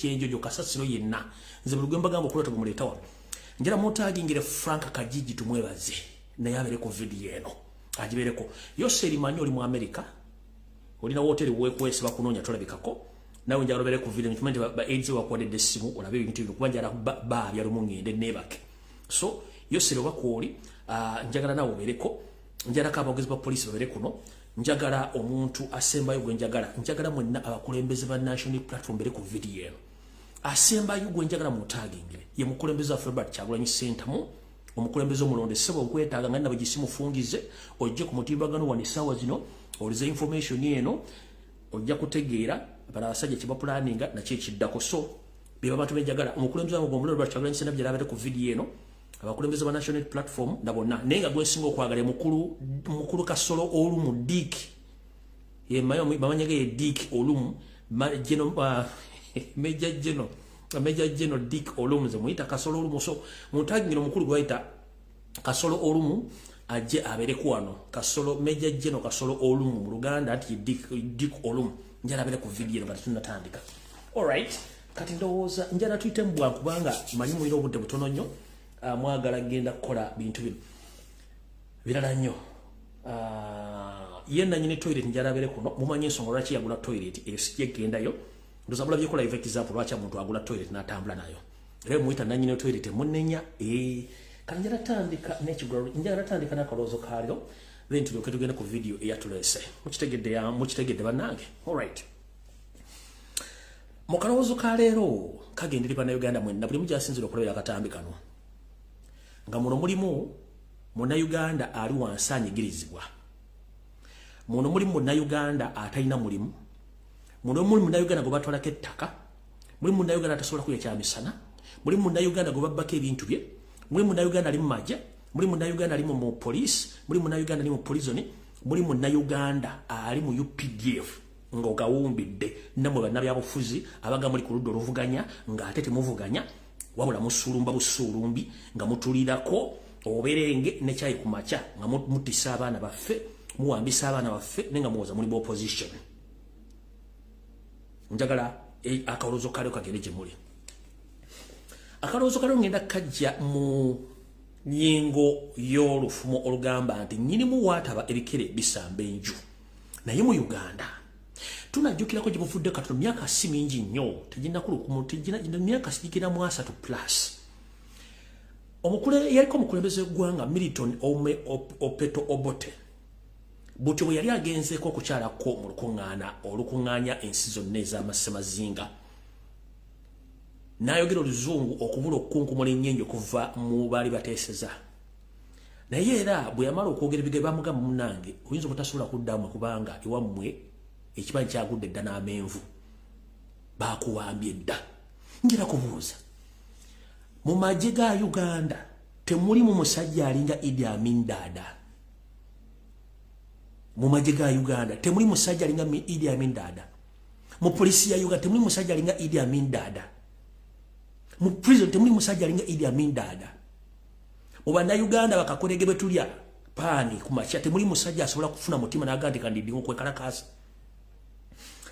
Kyenjojo, kasasiro yenna. Nze buli gwe mbagamba okulota gwe muleeta wano. Njagala mutagingire Frank Kajiji, tumwebaze, naye abeere ku vidiyo eno, agibeereko. Yose erimanyi oli mu America, olina woteri wekwese, bakunoonya tolabikako. Nawe njagala obeere ku vidiyo, nkimanyi nti ba aides bakuwadde essimu olabe ebintu bino, kuba njagala baabya lumu ngende neebake. So Yoseri, oba kwoli, njagala nawe obeereko. Njalako abogezi ba poliisi babeere kuno. Njagala omuntu asembayo gwe njagala, njagala mwenna abakulembeze ba National Platform bere ku vidiyo eno. Asembayo gwe njagala mutagingire ye mukulembeze wa Robert Kyagulanyi Ssentamu, omukulembeze omulonde. Ssebo, nkwetaaga nga nabwe gisimufungize, ojje ku mutimbagano wano essaawa zino, olize information eno, ojja kutegeera bano abasajja kyebapulaninga nakyo ekiddako. So beba bantu benjagala: omukulembeze wange omulonde Robert Kyagulanyi Ssentamu, gyalabeere ku vidiyo eno, abakulembeze ba National Platform na bonna. Naye nga gwensinga okwagala mukulu, mukulu Kasolo Olumu Dick, bamanyage ye Dick Olumu, Major General, Major General Dick Olumu, ze muyita Kasolo Olumu. So mutagingira omukulu gwayita Kasolo Olumu, ajje abeereko wano. Kasolo, Major General Kasolo Olumu mu Luganda nti Dick, Dick Olumu, njala abeere ku vidiyo eno nga tetunnatandika. Alright, kati ndowooza njala tuyite mu bwangu, kubanga manyi mulina obudde butono nnyo. Mwagala genda kukola bintu bino birala nnyo. Ye nanyini toilet njala abeere kuno. Mumanyi ensonga lwaki yagula toilet eyo, sijja gendayo. Ndoza mulabyeko live example lwaki omuntu agula toilet n'atambula nayo, era muyita nanyini toilet, munenya. Kati njala tandika n'ekigula, njala tandika n'akalowoozo kaalyo, then tulyoke tugende ku video eyatuleese. Mukitegedde? Mukitegedde bannange? Alright, mu kalowoozo ka leero kagendere bannayuganda mwenna, buli mugyasinzira okulabira akatambi kano, nga muno mulimu munnayuganda ali wansi anyigirizibwa, muno mulimu munnayuganda atalina mulimu, muno mulimu munnayuganda gwe batwalako ettaka, mulimu munnayuganda atasobola kulya kyamisana, mulimu munnayuganda gwe babbako ebintu bye, mulimu munnayuganda ali mu magye, mulimu munnayuganda ali mu police, mulimu munnayuganda ali mu prison, mulimu munnayuganda ali mu UPDF ng'ogawumbidde. Nammwe bannabyabufuzi abaga muli ku ludda oluvuganya ng'ate temuvuganya, wabula musulumba busuulumbi nga mutulirako oberenge nekyayi ku makya, nga mutisa abaana baffe, muwambisa abaana baffe, naye nga muwoza muli mu opposition. Njagala akalowoozo kaleo kagende gye muli. Akalowoozo kaleo ngenda kajja mu nyingo y'olufumo olugamba nti nnyinimu waataba ebikere bisamba enju. Naye mu Uganda tunajjukirako gye buvudde katono, myaka si mingi nnyo, teginakulukumu, myaka sigikira mu 30 plus, yaliko omukulembeze w'eggwanga Milton Opeto Obote, butyo bwe yali agenzeeko okukyalako mu lukuŋŋaana olukuŋŋaanya ensi zonna ez'amasemazinga, n'ayogera oluzungu okubula okukunkumula ennyenje okuva mu baali bateeseza. Naye era bwe yamala okwogera ebigambo, bamugamba, "Munnange, oyinza obutasobola kuddamu kubanga ewammwe ekibanyi kyagudde dda n'amenvu, bakuwambye dda." Njira kubuuza, mu magye ga Uganda temulimu musajja alinga Idi Amin Dada? Mu magye ga Uganda temuli musajja alinga Idi Amin Dada? Mu polisi ya Uganda temuli musajja alinga Idi Amin Dada? Mu prison temuli musajja alinga Idi Amin Dada? Mu bannayuganda bakakolege bwe tulya paani ku makya, temuli musajja asobola kufuna mutima n'agaa nti kandidinga okwekalakaasa?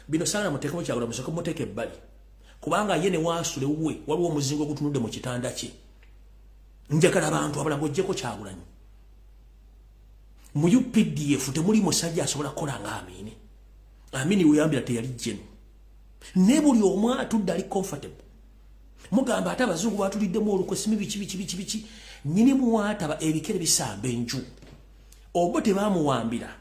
Bino saala muteekemu kyagula, musooke muteeka ebbali, kubanga ye ne waasula ewuwe waliwo omuzingo ogutunudde mu kitanda kye. Njagala abantu abala ng'oggyeko Kyagulanyi, mu UPDF temuli musajja asobola kukola nga Amini? Amini weyambira teyali jeno, ne buli omu atudde ali comfortable. Mugamba ate abazungu batuliddemu olukwe, simi biki biki biki biki. Nyini muwataba ebikere bisamba enju. Obo tebamuwambira,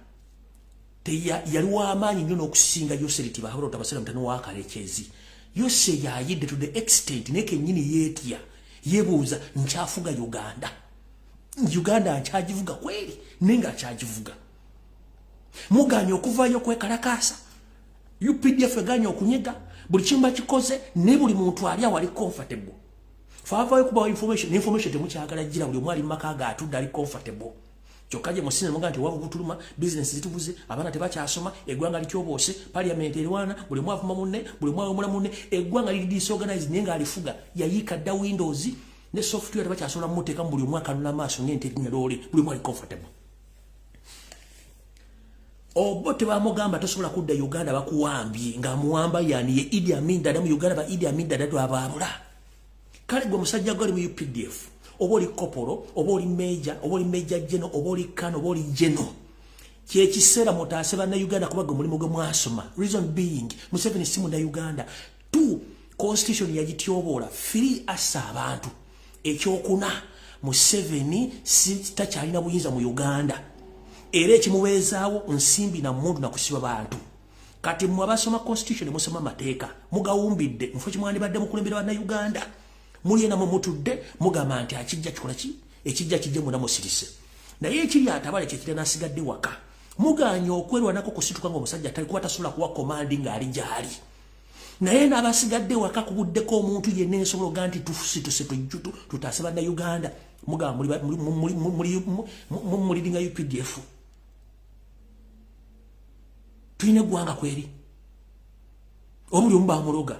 yali w'amaanyi nnyo n'okusinga Yoseri Tibahabura otabasira mutano wa Kalekyezi. Yose yayidde to the extent naye kennyini yeetya, yeebuuza, "Nkyafuga Uganda? Uganda nkyagivuga kweri?" Naye nga akyagivuga. Muganye okuvaayo okwekalakaasa, UPDF eganye okunyega, buli kimu bakikoze, naye buli muntu ali awali comfortable. Faavayo kubawa information, information temukyagala gira. Buli omu ali mu maka ge atudde ali comfortable. Kyokka gye musine muga nti wavu butuluma, bizinesi zitubuze, abaana tebakyasoma, eggwanga lityoboose, parliament erwana, buli omu avuma munne, buli omu awemula munne, eggwanga liri disorganized, naye ng'alifuga yayiika dda Windows ne software, tebakyasobola mumuteekamu. Buli omu akanula maaso ng'ente erinnya loole, buli omu ali comfortable. Obote bamugamba tosobola kudda Uganda, bakuwambye. Nga muwamba yani ye Idi Amin Dada. Mu Uganda ba Idi Amin Dada twababula. Kale gwe musajja gwali mu UPDF, oba oli kopolo, oba oli major, oba oli major general, oba oli colonel, oba oli general, kyekiseera mutaase bannayuganda, kuba gwe mulimu gwe mwasoma. Reason being, Museveni si munnayuganda. Two, constitution yagityoboola. Three, assa abantu. Ekyokuna, Museveni si takyalina buyinza mu Uganda, era ekimubeezaawo nsimbi na mundu na kusiba bantu. Kati mmwe abasoma constitution, musoma amateeka, mugawumbidde mufo kimwandibadde mukulembera bannayuganda. Muli enamwe mutudde mugamba nti akijja kikola ki, ekijja kijje, muna musirise. Naye ekiri atabale kyekira nasigadde waka, muganya okwerwanako kusituka nga omusajja tali, kuba tasobola kuwa command ng'ali gyali. Naye n'abasigadde waka, kubuddeko omuntu yenna ensobola oga nti tusituse tujjutu tutaase bannayuganda, mugamba muliringa UPDF. Tulina eggwanga kweri obuli omu bamuloga.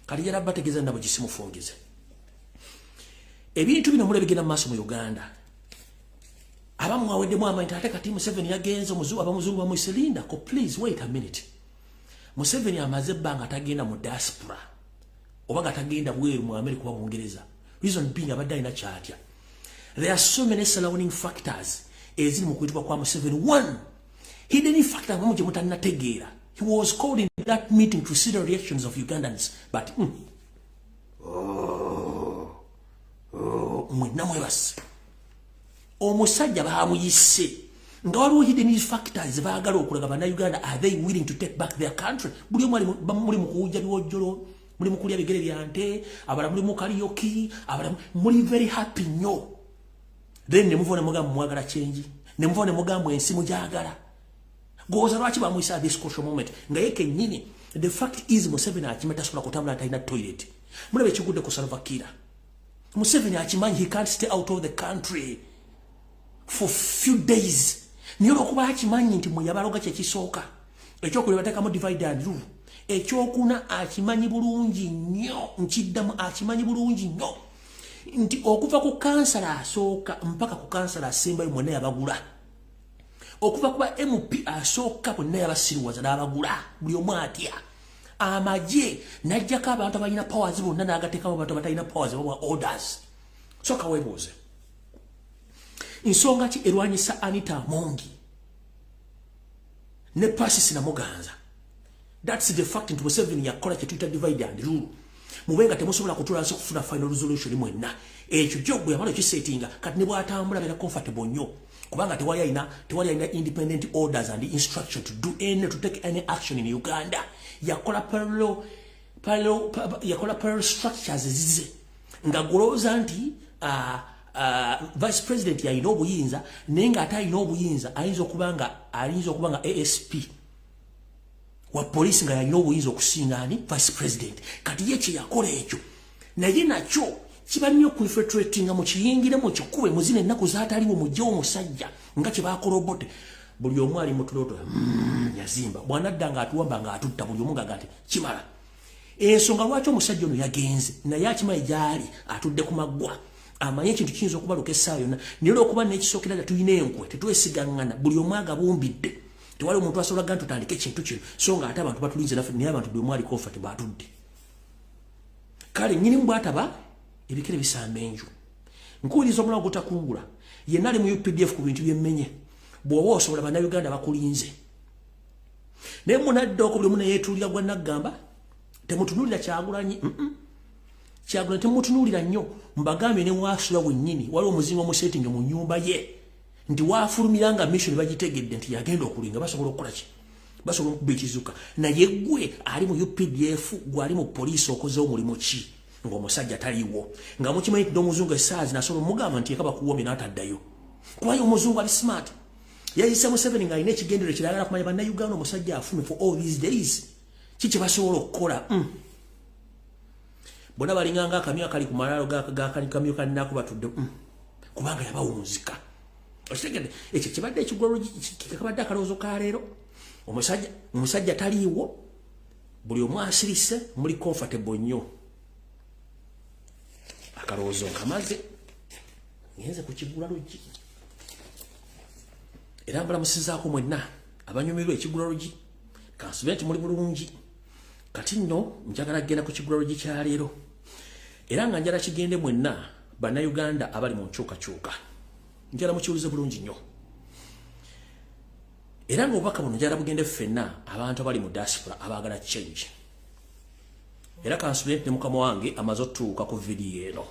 Kati jala bategeeza nabo gisimufungize ebintu bino mula bigenda mu maaso mu Uganda. Abamu aweddemu amaanyi, ate kati Museveni yagenze, abamuzungu bamuyise. Lindako, please wait a minute. Museveni amaze ebbanga tagenda mu diaspora, oba nga tagenda bweru mu America oba Bungereza. Reason being, abadde alina kyatya. There are so many surrounding factors eziri mu kuyitibwa kwa Museveni. One hidden factor mumu gye mutannategeera, he was called in that meeting to see the reactions of Ugandans, but oh, mwenna mwebase. Omusajja bamuyise nga waliwo hidden factors baagala okulaga bannayuganda. Are they willing to take back their country? Buli omu muli mu kuwujja biwojjolo, muli mu kulya bigere bya nte, abalala muli mu karaoke, abalala muli very happy nnyo. Then ne muva ne mugamba mwagala change, ne muva ne mugamba ensi mugyagala. Goza lwaki bamuyisa this crucial moment nga ye kennyini? The fact is, Museveni akimanyi tasobola kutambula talina toilet. Mulaba ekigudde ku Salva Kiir. Museveni akimanyi he can't stay out of the country for few days, naye olwokuba akimanyi nti mwe yabaloga, kyekisooka. Ekyokubiri, bateekamu divide and rule. Ekyokuna, akimanyi bulungi nnyo, nkiddamu, akimanyi bulungi nnyo nti okuva ku kansala asooka mpaka ku kansala asembayo mwenna yabagula, okuva ku ba MP asooka bonna yabasiriwaza n'abagula. Buli omu atya amagye, n'ajjako abantu abalina powers bonna n'agateekamu abantu abatalina powers, bawa orders. Soka weebuuze, nsonga ki erwanyisa Anita Among ne Persis Namuganza? That's the fact nti Museveni yakola kyetuyita divide and rule, mube nga temusobola kutuula nsi kufuna final resolution mwenna. Ekyo gyo bwe yamala okisetinga, kati ne bwatambula beera comfortable nnyo, kubanga tewali alina independent orders and instruction to take any action in Uganda. Yakola parallel, yakola parallel structures ezize nga golowooza nti vice president yalina obuyinza, naye ng'ate alina obuyinza ayinza okuba nga ASP wa poliisi nga yalina obuyinza okusinga ani? Vice president. Kati ye kye yakola ekyo, naye nakyo kiba nnyo okuinfiltratinga, mukiyingire, mukikube, muzina ennaku zaataliwo, mugyewo omusajja nga kye bakola Obote. Buli omu ali mutuloto yazimba bwanadda ng'atuwamba ng'atutta, buli omu ngaga nti kimala. Ensonga lwaki omusajja ono yagenze, naye akimanyi gy'ali atudde ku maggwa, amanye ekintu kiyinza okubaluka essaawa yonna. Naye olwokuba n'ekisookera ddala tulina enkwe, tetwesigaŋŋana, buli omu agabumbidde, tewali omuntu asobola ga tutandike ekintu kino, so nga ate abantu batulinze naffe. Naye abantu buli omu ali comfortable atudde. Kale nnyinimu bw'ataba ebikere bisamba enju. Nkuwuliriza omulawo gutakungula yenna ali mu UPDF ku bintu byemmenye. Bw'oba osobola, bannayuganda bakulinze, naye munadde oko buli omu neyeetuulira gwa naggamba. Temutunuulira Kyagulanyi, Kyagulanyi temutunuulira nnyo. Mbagambye, ne waasula wennyini waliwo omuzinga omusetinge mu nnyumba ye nti waafulumira nga mission bagitegedde nti yagenda okulinga, basobola okukola ki? Basobola okuba ekizuka. Naye gwe ali mu UPDF, gwe ali mu poliisi, okozewo mulimu ki ng'omusajja taliwo, nga mukimanyi nti n'omuzungu essaazi nasobola omugamba nti eka bakuwomye n'ataddayo, kubayo omuzungu ali smart. Yayise Museveni ng'alina ekigendero kiragala kumanya bannayuganda omusajja afume for all these days, ki kye basobola okukola. Bonna balinganga akamyu akali ku malaalo gakamyu kannaku batudde, kubanga yabawunzika. Okitegedde? Ekyo kibadde ekigwalo, kabadde akalowoozo ka leero. Omusajja taliiwo, buli omu asirise, muli comfortable nnyo. Akalowoozo nkamaze, ngenze ku kigula luggi, era mbalamusizaako mwenna. Abanyumirwa ekigulalogi, kansubire nti muli bulungi. Kati nno njagala kugenda ku kigulalogi kya leero, era nga njala kigende mwenna Bannayuganda abali mu nkyukakyuka. Njala mukiwulize bulungi nnyo, era nga obubaka buno njala bugende ffenna abantu abali mu diaspora abaagala change. Era kansubire nti ne mukama wange amaze otutuuka ku vidiyo eno.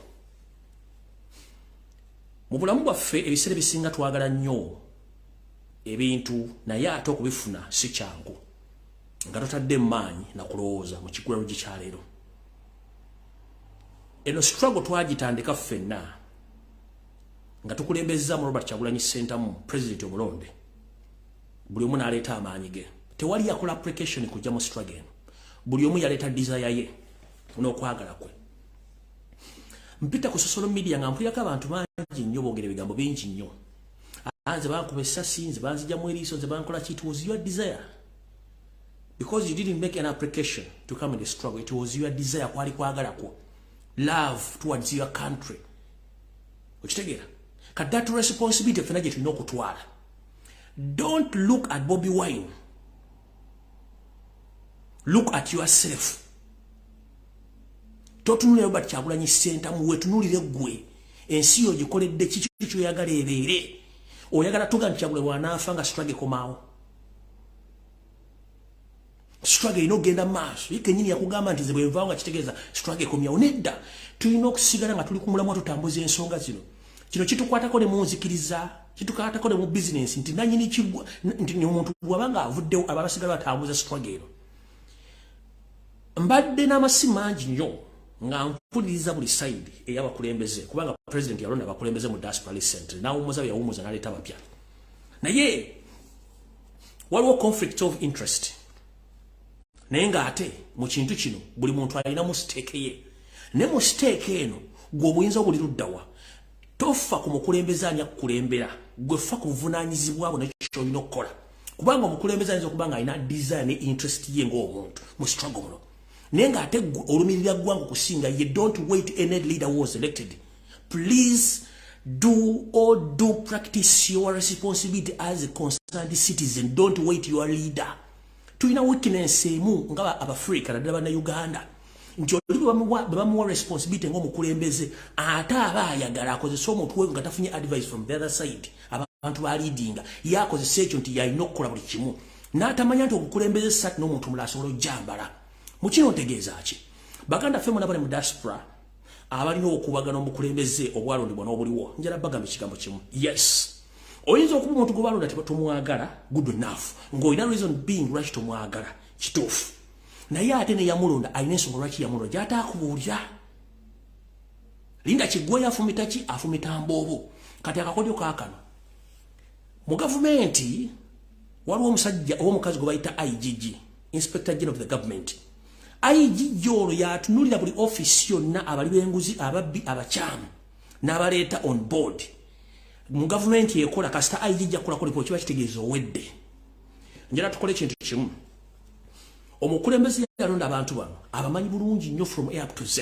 Mu bulamu bwaffe ebiseera ebisinga twagala nnyo ebintu, naye ate okubifuna si kyangu nga totadde maanyi nakulowooza. Mu kigulalogi kya leero, eno struggle twagitandika ffenna nga tukulembezza mu Robert Kyagulanyi Ssentamu, president omulonde. Buli omu n'aleeta amaanyi ge. Tewali yakola application kujja mu struggle eno. Buli omu yaleeta desire ye n'okwagala kwe. Mpita ku social media nga mpulirako abantu bangi nnyo boogera ebigambo bingi nnyo: nze bankuba essasi, nze banzijamu eriiso, nze bankola ki. It was your desire, because you didn't make an application to come in the struggle. It was your desire, kwali kwagala kwo, love towards your country. Okitegeera? Kati that responsibility ffena gye tulina okutwala. Don't look at Bobi Wine, look at yourself. Totunulira Robert Kyagulanyi Ssentamu, wetunulire ggwe. Ensi yo gikoledde kiki? Kyoyagala ebeere, oyagala tuga nti Kyagulanyi bw'anaafa nga struggle ekomaawo? Struggle erina okugenda mu maaso. Ye kennyini yakugamba nti nze bwenvaawo nga kitegeeza struggle ekomyawo. Nedda, tulina okusigala nga tuli ku mulamwa, tutambuza ensonga zino. Kino kitukwatako ne mu nzikiriza, kitukwatako ne mu bizinensi, nti nanyini kigwa nti omuntu bw'aba avuddewo, aba basigala batambuza struggle eno. Mbadde n'amasimu mangi nnyo nga mpuliriza buli side ey'abakulembeze, kubanga president yalonda abakulembeze mu diaspora recently, n'awummuza bye yawummuza, n'aleeta abapya, naye waliwo conflict of interest. Naye ng'ate mu kintu kino buli muntu alinamu stake ye, ne mu stake eno gwe obuyinza obuli luddawa. Tofa ku mukulembeze ani akukulembera, gwe fa ku buvunaanyizibwa bwo nekyo kyolina okukola, kubanga omukulembeze ayinza okuba nga alina desire ne interest ye ng'omuntu mu struggle muno, naye ng'ate olumirira ggwanga okusinga ye. Don't wait any leader was elected. Please do or do practice your responsibility as a concerned citizen. Don't wait your leader. Tulina weakness emu nga Abafrika, naddala Bannayuganda, nti oli bwe bamuwa responsibility ng'omukulembeze, ate aba ayagala akozese omuntu we nga tafunye advice from the other side. Abantu ba leadinga, ye akozesa ekyo nti yalina okukola buli kimu, n'atamanya nti obukulembeze sati n'omuntu omulala asobola ojjambala. Mu kino ntegeeza ki? Baganda ffe muna bali mu diaspora abalina okubagana omukulembeze obwalondebwa n'obuliwo, njala bagamba ekigambo kimu. Yes, oyinza okuba omuntu gwe balonda tebatomwagala, good enough, ng'olina reason being lwaki tomwagala, kituufu, naye ate neyamulonda alina ensonga lwaki yamulonda gyataakubuulira. Linda kiggweyo, afumita ki? Afumita mboobo. Kati akakodyo kaakano, mu gavumenti waliwo omusajja oba omukazi gwe bayita IGG, Inspector General of the Government. IGG olwo yatunulira buli offisi yonna, abali b'enguzi, ababbi, abakyamu, n'abaleeta on board mu gavumenti ekola. Kasita IGG akolako lipooti, kiba kitegeeza owedde. Njala tukole ekintu kimu. Omukulembeze yalonda abantu bano abamanyi bulungi nnyo from A up to Z,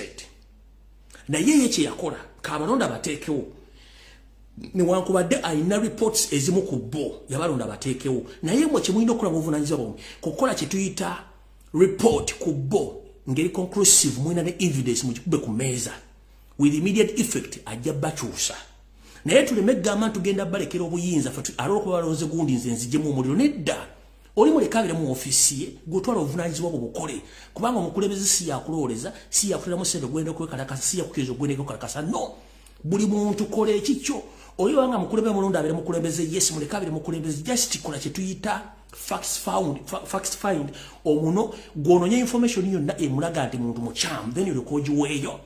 naye ye kye yakola, kabalonda bateekewo, newankubadde alina reports ezimu ku bo, yabalonda bateekewo. Naye mwe kyemulina okukola mu buvunanyizibwa bwomwe, kukola kye tuyita report ku bo ngeri conclusive, mulina ne evidence, mugikube ku meeza with immediate effect, ajja bakyusa. Naye tuleme egamba ntugenda balekera obuyinza ate olwokuba balonze gundi, nze nzijemu omuliro. Nedda, oli mulekabire mu ofiisi ye, gwetwala obuvunanyizibwa bwo bukole, kubanga omukulembeze si yakulooleza, si yakuliramu sente ogwenda okwekalakasa, si yakukkiriza ogwenda okwekalakasa. No, buli muntu kola ekikyo. Oli wanga mukulembeze mulonda abeere mukulembeze, yes, mulekabire mukulembeze. Just kola kyetuyita facts found, facts find. Omuno gwononye information yonna emulaga nti muntu mukyamu, then olyoka ogiweeyo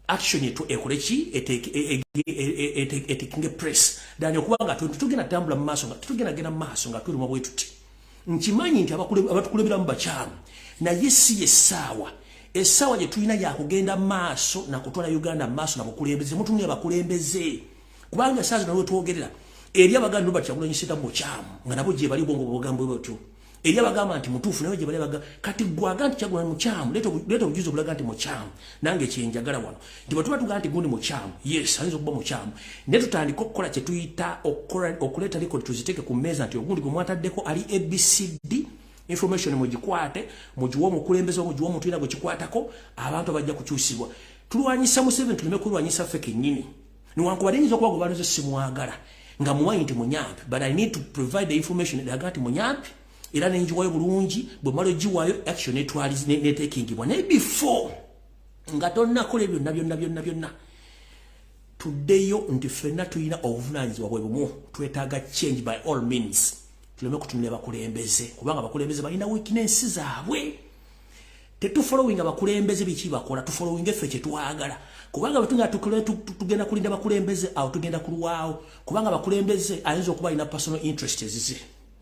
action etu ekole ki, etakinge place dani, okubanga tugenda tambula mu maaso, nga tugenda genda mu maaso nga tuluma bwe tuti. Nkimanyi nti abatukulemberamu bakyamu, naye si yessaawa. Essaawa gye tulina yakugenda maaso nakutwala Uganda maaso na bukulembeze. Mutunulira bakulembeze, kubanga essaawa zino wetwogerera eri abaganda Robert Kyagulanyi Ssentamu mukyamu, nga nabo gye bali, bwongo bwogamba bwetyo. Eri abagamba nti mutuufu, naye gye bali baga kati gwaga nti Kyagulanyi mukyamu, leeta obujulizi obulaga nti mukyamu. Nange kyenjagala wano nti bwe tuba tugamba nti gundi mukyamu, yes, ayinza okuba mukyamu, naye tutandike okukola kye tuyita okuleeta record, tuziteeke ku mmeeza nti ogundi gwe mwataddeko ali ABCD, information mugikwate, mugiwe omukulembeze, mugiwe omuntu yina gwe kikwatako, abantu abajja kukyusibwa. Tulwanyisa Museveni, tuleme kulwanyisa ffe kennyini. Newankubadde nyinza okuba gwe baloze simwagala, nga mumanyi nti munyampi, but I need to provide the information eraga nti munyampi, era nenjiwayo bulungi. Bwe mala ogiwayo, action netekingibwa. Naye before nga tonnakola ebyo byonna byonna byonna byonna, tuddeyo nti ffenna tulina obuvunaanyizibwa bwe bumu. Twetaaga change by all means. Tuleme kutunulira bakulembeze, kubanga abakulembeze balina weakness zaabwe. Tetufollowing abakulembeze biki bakola, tufollowing effe kyetwagala, kubanga bwe tugenda kulinda bakulembeze, awo tugenda kulwawo, kubanga abakulembeze ayinza okuba alina personal interest ezize.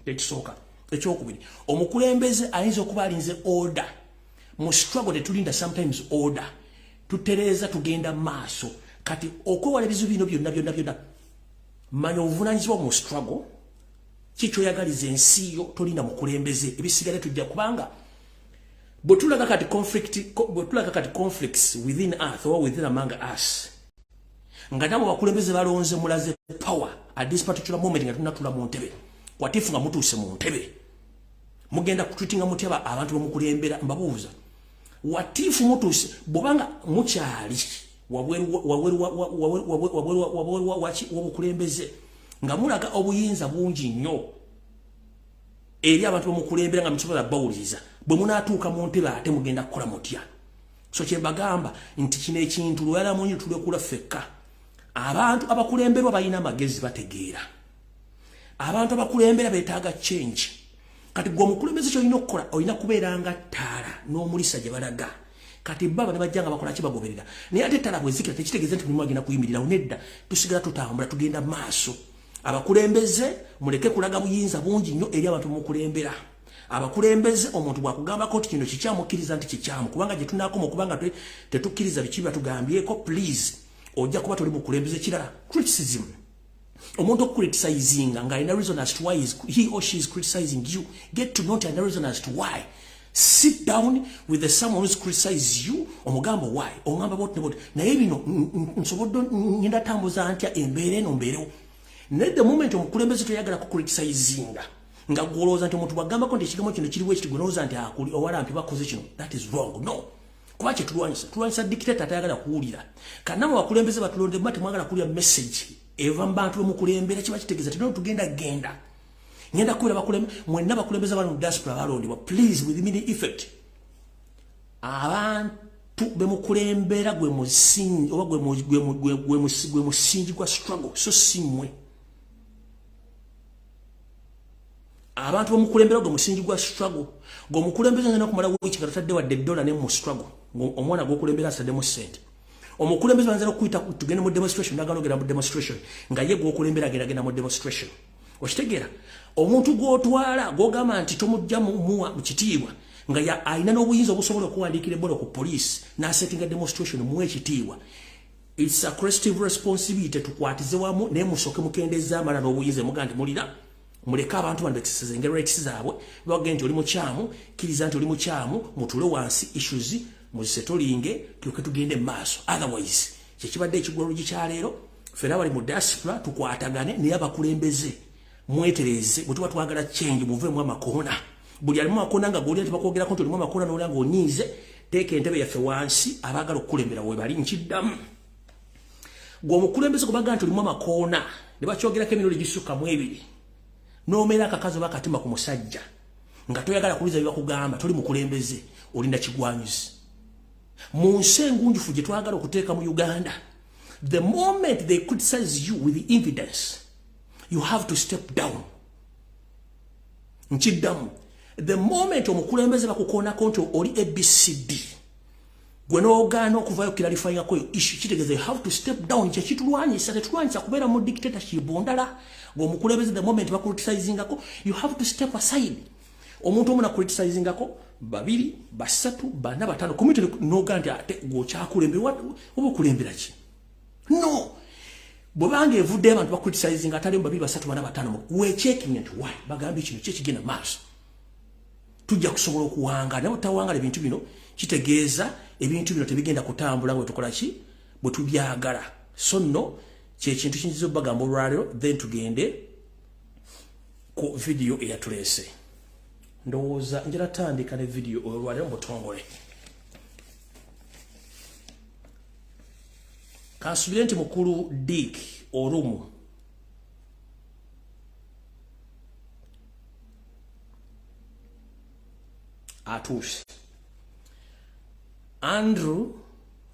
Ekisooka. Ekyokubiri, omukulembeze ayinza okuba alinze order. Mu struggle tetulinda sometimes order, tutereeza, tugenda maaso. Kati okwewala ebizibu bino byonna byonna byonna, manya obuvunanyizibwa mu struggle, kikyoyagaliza ensi yo, tolinda mukulembeze. Ebisigale tujja, kubanga bwe tulaga kati conflict, bwe tulaga kati conflicts within earth or within among us, nga nabo bakulembeze balonze mulaze power at this particular moment nga tunatula mu ntebe, what if nga mutuuse mu ntebe, mugenda kutreatinga mutya abantu bamukulembera? Mbabuuza, what if mutuuse, bwobanga mukyali wabweru w'obukulembeze, nga mulaga obuyinza bungi nnyo eri abantu bamukulembera, nga musobola bawuliriza, bwe munaatuuka mu ntebe ate mugenda kukola mutya? So kyembagamba nti kino ekintu lwala munyi tulekula ffekka. Abantu abakulemberwa balina amagezi, bategeera. Abantu abakulembera beetaaga change. Kati gwe omukulembeze kyolina okukola, olina kubeera nga ttaala n'omulisa gye balaga. Kati baba ne bajja nga bakola ki? Bagoberera. Naye ate ettaala bwezikira, tekitegeeza nti mulimu agenda kuyimirirawo. Nedda, tusigala tutambula, tugenda maaso. Abakulembeze, muleke kulaga buyinza bungi nnyo eri abantu mukulembera. Abakulembeze, omuntu bwakugambako nti kino kikyamu, kkiriza nti kikyamu, kubanga gye tunaakoma okubanga tetukkiriza biki batugambyeko, please, ojja kuba toli mukulembeze. Kirala, criticism. Omuntu okucriticizinga nga alina reason as to why he or she is criticizing you, get to know nti alina reason as to why. Sit down with the someone who's criticize you, omugamba why ongamba boti ne boti, naye bino nsobodde ngenda tambuza ntya embeera eno mbeerewo. Naye the moment omukulembeze toyagala kucriticizinga, nga gwolowooza nti omuntu bwagambako nti ekigambo kino kiriwo ekiti, gwe nti akuli owalampi bakoze kino, that is wrong. No, kuba kyetulwanyisa, tulwanyisa dictator atayagala kuwulira. Kanamwe bakulembeze batulonde muba temwagala kuwulira message eva mu bantu bemukulembera, kiba kitegeeza tino tugenda genda ngenda kubeera bakulembe. Mwenna bakulembeze bali mu diaspora balondebwa, please, with immediate effect, abantu bemukulembera gwe musingi, oba gwe musingi gwa struggle, so si mmwe. Abantu bamukulembera gwe musingi gwa struggle. Gwe omukulembeze ngenda okumala wiiki nga totadde wadde edola ne mu struggle, omwana gwokulembera asaddemu ssente. Omukulembeze banza okuyita tugende mu demonstration, nagala ogenda mu demonstration, nga ye gwokulembera agenda genda mu demonstration. Okitegeera? Omuntu gwotwala gwogamba nti tomujja muwa mu kitiibwa, nga alina n'obuyinza obusobola okuwandiikira ebbaluwa ku poliisi n'asettinga demonstration, muwe ekitiibwa. It's a collective responsibility. Tukwatize wamu, naye musooke mukendeeza amala n'obuyinza. Muga nti mulira, muleke abantu bano bekisezenga rights zaabwe. Bagende nti oli mukyamu, kkiriza nti oli mukyamu, mutule wansi, issues muzisettlinge, tulyoke tugende mu maaso. Otherwise kyekibadde ekigwalogi kyaleero. Ffena abali mu diaspora tukwatagane, naye abakulembeze mwetereze. Bwe tuba twagala change, muveemu amakoona. Buli alimu amakoona nga goli nti bakwogerako nti olimu amakoona, nolya ng'onyiize, teeka entebe yaffe wansi. Abaagala okukulembera we bali. Nkiddamu, gwe omukulembeze, kubaga nti olimu amakoona ne bakyogerako emirundi gisukka mu ebiri, n'omera akakazi oba akatima ku musajja nga toyagala kuliza byebakugamba, toli mukulembeze, olinda kigwanyuzi. Mu nsi engunjufu gye twagala okuteeka mu Uganda, the moment they criticize you with the evidence, you have to step down. Nkiddamu, the moment omukulembeze bakukoonako nti oli ABCD, gwe n'ogaana okuvayo clarifyingako yo issue, kitegeeza you have to step down. Kyekitulwanyisa, tetulwanyisa kubeera mu dictatorship ndala. Ng'omukulembeze, the moment bacriticizingako, you have to step aside. Omuntu omu nacriticizingako, babiri, basatu, bana, bataano, community, nogaa nti ate gweokyakulembera, oba okulembera ki? No, bwebanga evuddeyo abantu bacriticizing atalimu babiri, basatu, bana, bataano, wechecking nti why bagambye kino, ki ekigenda maaso? Tujja kusobola okuwangala. Naye bwetawangala ebintu bino, kitegeeza ebintu bino tebigenda kutambula nga bwetukola ki, bwe tubyagala. So nno kyekintu kiyinza obbagamba olwaleero. Then tugende ku vidiyo eyatuleese. Ndowooza njala tandika ne vidiyo olwaleero mu butongole. Kansubire nti mukulu Dick Olumu atuuse, Andrew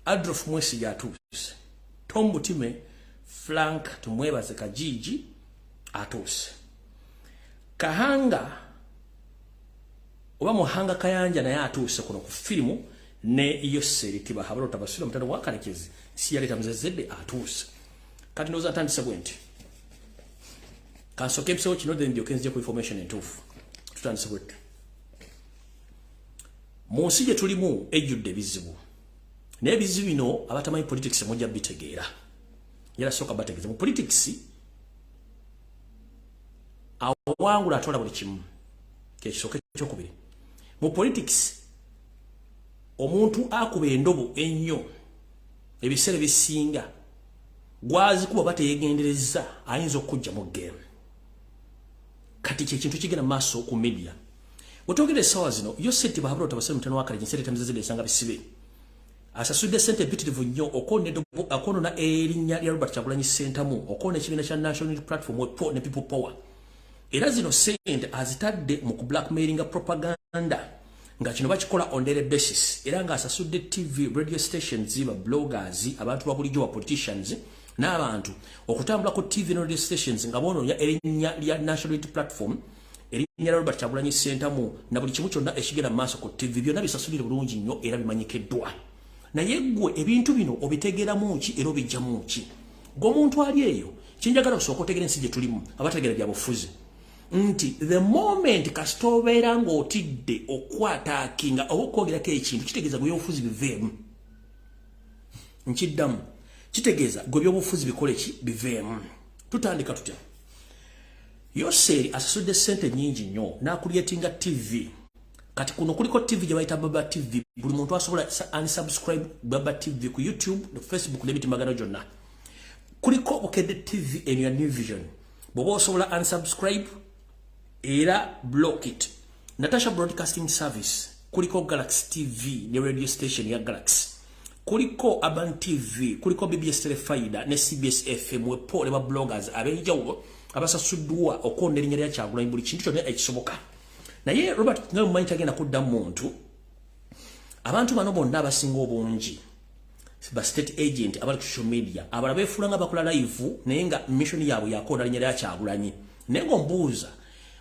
Adolf Mwesiga atuuse, Tom Butime, Frank Tumwebaze Kajiji atuuse, Kahanga oba Muhanga Kayanja naye atuuse kuno ku firimu, ne Yoseri Tibahabalo Tabasula mutano wa Kalekezi siyaleta muzezedde atuuse. Kati ndowooza ntandise bwe nti kansooke empisewo kino, then ndyoke nzije ku information entuufu. Tutandise bwettu. Mu nsi gye tulimu ejjudde ebizibu, naye ebizibu bino abatamanyi politics mujja bitegeera. Yera sooka bategeeza, mu politics awangula atwala buli kimu, kyekisooka. Ekyokubiri, mu politics omuntu akuba endobo ennyo ebiseera ebisinga gwazikuba bateyegendereza ayinza okujja mu game. Kati kyekintu kigenda mu maaso ku media wetwogera essaawa zino. Yo sente bahabula otabasire mutano wa Kale sente tamizezedde ensanga bisibe asasudde sente empitirivu nnyo okwonona erinnya lya Robert Kyagulanyi Ssentamu, okwona ekibiina kya National Platform ne People Power. Era zino sente azitadde mu kublackmailinga propaganda, nga kino bakikola on daily basis, era ng'asasudde TV, radio stations, ba bloggers, abantu ba bulijjo, ba politicians n'abantu okutambula ku TV ne radio stations nga boonoonya erinnya lya National Unity Platform, erinnya lya Robert Kyagulanyi Ssentamu na buli kimu kyonna ekigenda mu maaso ku TV. Byonna bisasulire bulungi nnyo era bimanyikiddwa. Naye ggwe ebintu bino obitegeeramu ki era obijjamu ki? Gwe omuntu ali eyo, kinjagala osooka otegeera ensi gye tulimu, abategeera bya bufuzi, nti the moment kasita obeera ng'otidde okwataakinga oba okwogerako ekintu, kitegeeza gwe byobufuzi biveemu. Nkiddamu, kitegeeza gwe byobufuzi bikole ki? Biveemu. Tutandika tutya? Yoseeri asasudde ssente nnyingi nnyo n'acreatinga TV. Kati kuno kuliko TV gye bayita Baba TV. Buli muntu asobola unsubscribe Baba TV ku YouTube ne Facebook n'emitimagano gyonna. Kuliko Bukedde TV eno ya New Vision, bw'oba osobola unsubscribe era block it. Natasha Broadcasting Service, kuliko Galaxy TV ne radio station ya Galaxy, kuliko Urban TV, kuliko BBS Telefayida ne CBS FM wepo ne ba bloggers ab'enjawulo abasasuddwa okwonda erinnya lya Kyagulanyi, buli kintu kyonna ekisoboka. Naye Robert nga mumanyi tagenda kuddamu muntu. Abantu bano bonna abasinga obungi ba state agent abali ku social media, abalala beefuula nga bakola live, naye nga mission yaabwe yakonda linnya lya Kyagulanyi. Naye ng'ombuuza,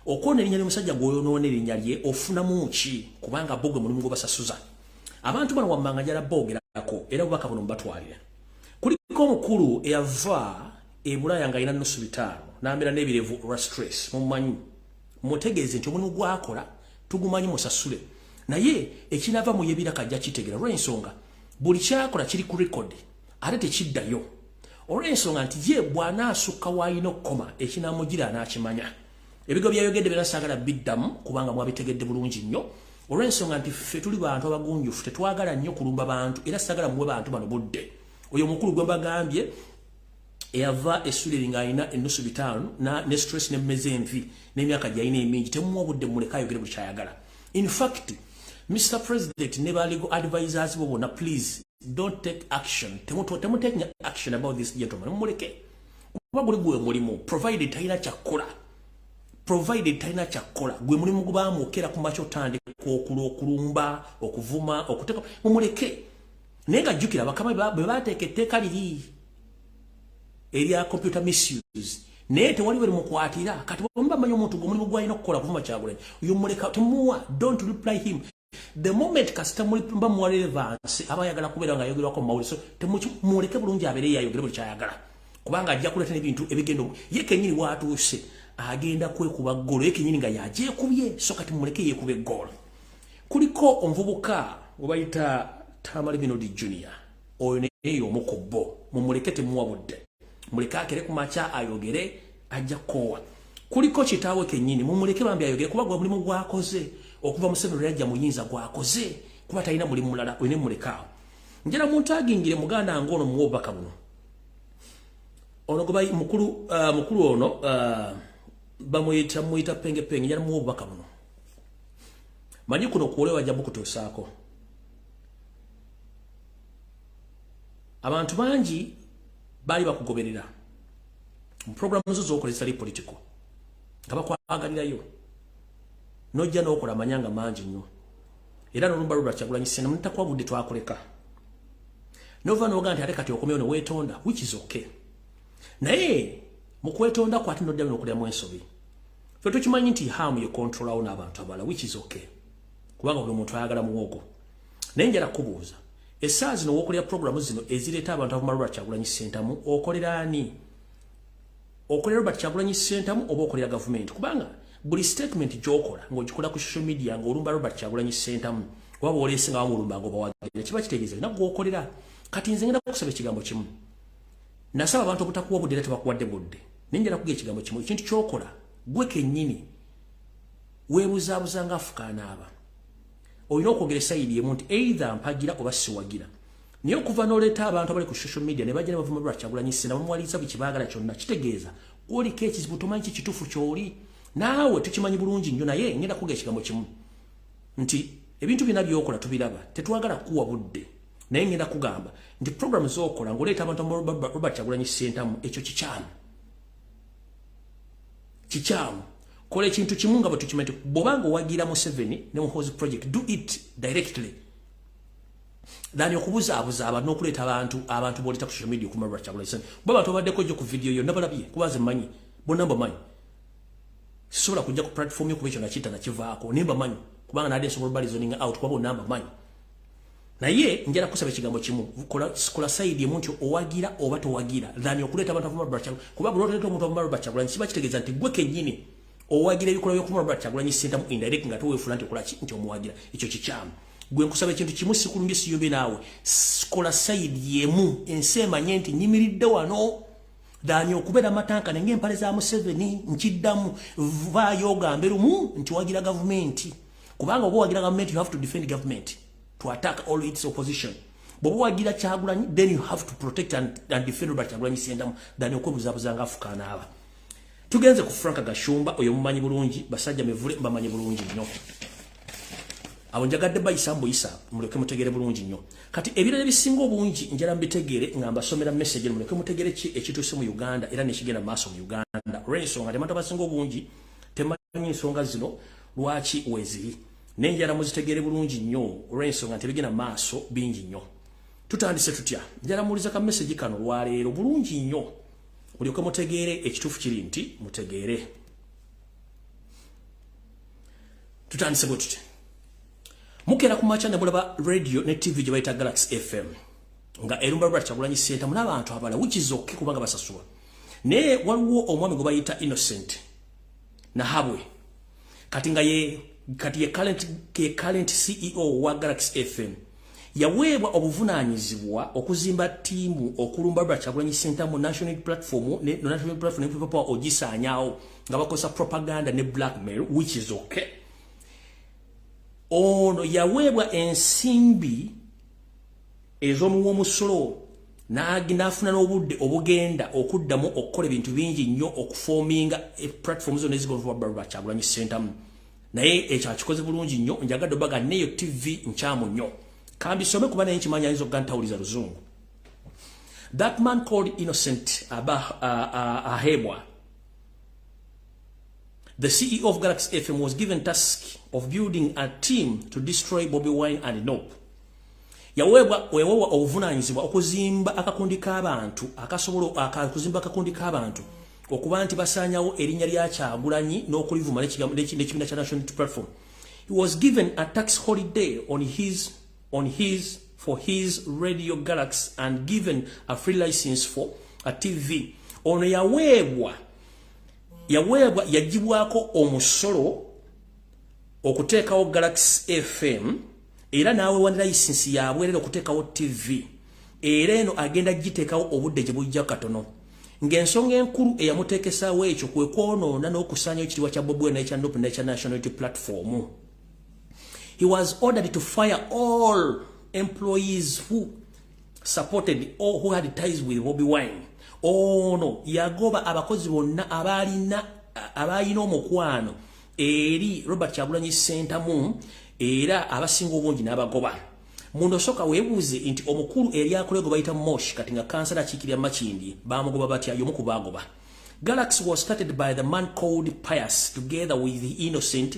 okwonda erinnya ly'omusajja gw'oyonoona erinnya lye ofunamu ki? Kubanga bo gwe mulimu gwe basasuza. Abantu bano wammanga njala boogerako era bubaka buno mubatwalira. Kuliko omukulu eyava e Bulaaya ng'alina 550 n'amera n'ebirevu olwa stress, mumanyi. Mutegeeze nti omulimu gwakola tugumanyi, musasule, naye ekinava mu yebiraka ajja kitegeera, olw'ensonga buli kyakola kiri ku record ate tekiddayo, olw'ensonga nti ye bw'anaasukka w'alina okukoma ekinamugira anaakimanya. Ebigo byayogedde byonna saagala biddamu kubanga mwabitegedde bulungi nnyo, olw'ensonga nti ffe tuli bantu abagunjufu, tetwagala nnyo kulumba bantu era saagala muwe bantu bano budde. Oyo omukulu gwe mbagambye eyava esuliri ng'alina 550 ne stress nemmeza envi n'emyaka gyalina emingi, temuwa obudde, mumuleke ayogere buli kyayagala. In fact, Mr President ne ba legal advisors bo bonna, please don't take action. Temu taking action about this gentleman. Mumuleke kuba guli gwe mulimu, provided talina kyakkola, provided talina kyakkola, gwe mulimu gubamwokera ku makya otandika okulumba, okuvuma, okuteeka. Mumuleke. Naye nga jjukira bakama bwe bateeka etteeka liri erya computer misuse, naye tewali we limukwatira. Kati bwemuba manyi omuntu gwe omulimu gwalina okukola kuvuma Kyagulanyi, oyo muleka, temuwa, don't reply him. The moment kasita mba muwa relevance, aba ayagala kubeera nga ayogerwako mu mawulire. So muleke bulungi abeere yayogere buli kyayagala, kubanga ajja kuleeta n'ebintu ebigenda ye kennyini watuuse agenda kwekuba ggolo ye kennyini nga yagyekubye. So kati mumuleke yeekuba eggolo. Kuliko omuvubuka gwe bayita Tamale Mirundi Junior, oyo naye omu ku bo, mumuleke, temuwa budde, muleke akere ku makya ayogere, ajja kukoowa. Kuliko kitaawe kennyini, mumuleke bambi ayogere kuba gwe mulimu gwakoze. Okuva Museveni lwe yajja muyinza gwakoze, kuba talina mulimu mulala, olina mulekaawo. Njala muntu agingire muganda ngono muwa obubaka buno. Ono gwe mukulu ono bamuyita muyita Penge Penge. Njala muwa obubaka buno. Manyi kuno kuolewa bajja bukutuusaako. Abantu bangi baali bakugoberera mu programu zo z'okola ezitali political, nga bakwagalirayo, nojja n'okola amanyanga mangi nnyo, era n'olumba lulwa Kyagulanyi Ssentamu nitakuwa budde, twakuleka nova noga nti ate kati okomyewo ne weetonda, which is okay. Naye mu kwetonda kwate noddamu n'okulyamu ensobi. Ffe tukimanyi nti Hamu ye controlawo n'abantu abalala, which is okay, kubanga buli muntu ayagala muwogo. Naye njala kubuuza, essaawa zino w'okolera programu zino ezireeta abantu abamala lwa Kyagulanyi Ssentamu, okolera ani? Okolera Robert Kyagulanyi Ssentamu oba okolera gavumenti? Kubanga buli statement gy'okola ng'ogikola ku social media ng'olumba Robert Kyagulanyi Ssentamu oba bw'oleese nga bamulumba ng'obawagira, kiba kitegeeza olina gw'okolera. Kati nze ngenda kukusaba ekigambo kimu. Nasaba abantu obutakuwa budde era tebakuwadde budde, naye njala kuga ekigambo kimu. Ekintu ky'okola gwe kennyini weebuzaabuza nga afukaanaaba. Olina okwogera e side emu nti either mpagira oba siwagira. Naye okuva n'oleeta abantu abali ku social media ne bajja ne bavuma Robert Kyagulanyi Ssentamu, bamuwaliriza buli kyebaagala kyonna, kitegeeza gwoliko ekizibu. Tomanyi ki kituufu ky'oli, naawe tukimanyi bulungi nnyo. Naye ngenda kuga ekigambo kimu nti ebintu byonna by'okola tubiraba, tetwagala kukuwa budde. Naye ngenda kugamba nti program z'okola ng'oleeta abantu Robert Kyagulanyi Ssentamu, ekyo kikyamu, kikyamu. Kola ekintu kimu nga bwe tukimanyi nti bw'obanga owagira Museveni ne Muhoozi project, do it directly than okubuzaabuza abantu n'okuleeta abantu b'oleeta ku social media okumala Robert Kyagulanyi Ssentamu. Kuba abantu babaddeko jjo ku video yonna balabye, kuba nze mmanyi bonna, mbamanyi. Sisobola kujja ku platform yo kuba ekyo nakiyita nakivaako, naye mbamanyi, kubanga nadde nsobola oba reasoning out, kuba bonna mbamanyi. Naye njala kusaba ekigambo kimu: kola side emu nti owagira oba towagira, than okuleeta abantu avuma Robert Kyagulanyi. Kuba buli oleeta omuntu avuma Robert Kyagulanyi, kiba kitegeeza nti gwe kennyini owagira ebikolwa by'okuvuma Robert Kyagulanyi Ssentamu indirect, nga toweefula nti okola ki, nti omuwagira. Ekyo kikyamu. Gwe nkusaba ekintu kimu, sikulumbye, siyombe naawe. Kola side yemu, ensi emanye nti nyimiridde wano, than okubeera matanka neng'empale za Museveni. Nkiddamu, vaayo ogambe lumu nti wagira gavumenti, kubanga oba owagira gavumenti, you have to defend government, to attack all its opposition. Bw'oba wagira Kyagulanyi, then you have to protect and defend Robert Kyagulanyi Ssentamu, than okwebuzabuza nga afukaanaaba. Tugenze ku Frank Gashumba. Oyo mumanyi bulungi, basajja mivule mbamanyi bulungi nnyo. Abo njagadde bayisa mbuyisa, muleke mutegere bulungi nnyo. Kati ebirala ebisinga obungi njala mbitegeere nga mbasomera message, muleke mutegere ki ekituuse mu Uganda era nekigenda mu maaso mu Uganda, olw'ensonga nti abantu abasinga obungi temanyi ensonga zino lwaki weeziri. Naye njala muzitegeere bulungi nnyo, olw'ensonga nti ebigenda mu maaso bingi nnyo. Tutandise tutya? Njala muwuliza ka message kano olwaleero bulungi nnyo, mulyoke mutegeere ekituufu kiri nti mutegeere. Tutandise bwe tuti: mukeera ku makya ne mulaba radio ne TV gye bayita Galaxy FM nga erumba Robert Kyagulanyi Ssentamu n'abantu abalala, which is okay kubanga basasulwa. Naye waliwo omwami gwe bayita Innocent Nahabwe, kati nga ye kati ye current CEO wa Galaxy FM. Yaweebwa obuvunaanyizibwa okuzimba ttiimu okulumba Robert Kyagulanyi Ssentamu, National Platform ne National Platform ne People Power, ogisaanyaawo nga bakozesa propaganda ne blackmail, which is okay. Ono yaweebwa ensimbi ez'omuwa omusolo, n'afuna n'obudde obugenda okuddamu okukola ebintu bingi nnyo, okuforminga platform zonna ezigolva Kyagulanyi Ssentamu. Naye ekyo akikoze bulungi nnyo. Njagadde obaga neyo TV nkyamu nnyo. Kambisome kuba naye nkimanya ayinza okuga ntawuliza luzungu. That man called Innocent Ahebwa, the CEO of Galaxy FM, was given task of building a team to destroy Bobi Wine and NUP. Yaweebwa obuvunaanyizibwa okuzimba akakundi k'abantu akasobola okuzimba akakundi k'abantu okuba nti basaanyawo erinnya lya Kyagulanyi n'okulivuma n'ekibiina kya National Platform. He was given a tax holiday on his for his radio Galaxy and given a free license for a TV. Ono yaweebwa yagibwako omusolo okuteekawo Galaxy FM, era n'aweebwa ne license yabwerera okuteekawo TV, era eno agenda giteekawo obudde gye bujja katono. Ng'ensonga enkulu eyamuteekesaawo ekyo kwe kwonoona n'okusaanyawo ekitiibwa kya Bobi Wine n'ekya NUP n'ekya National Unity Platform. He was ordered to fire all employees who supported or who had ties with Bobi Wine. Ono yagoba abakozi bonna abalina abalina omukwano eri Robert Kyagulanyi Ssentamu, era abasinga obungi n'abagoba. Muno soka weebuuze nti omukulu eryakola gwe bayita Mosh, kati nga kansala akiikirira Makindye, bamugoba batya? Y'omu ku baagoba. Galaxy was started by the man called Pius together with the Innocent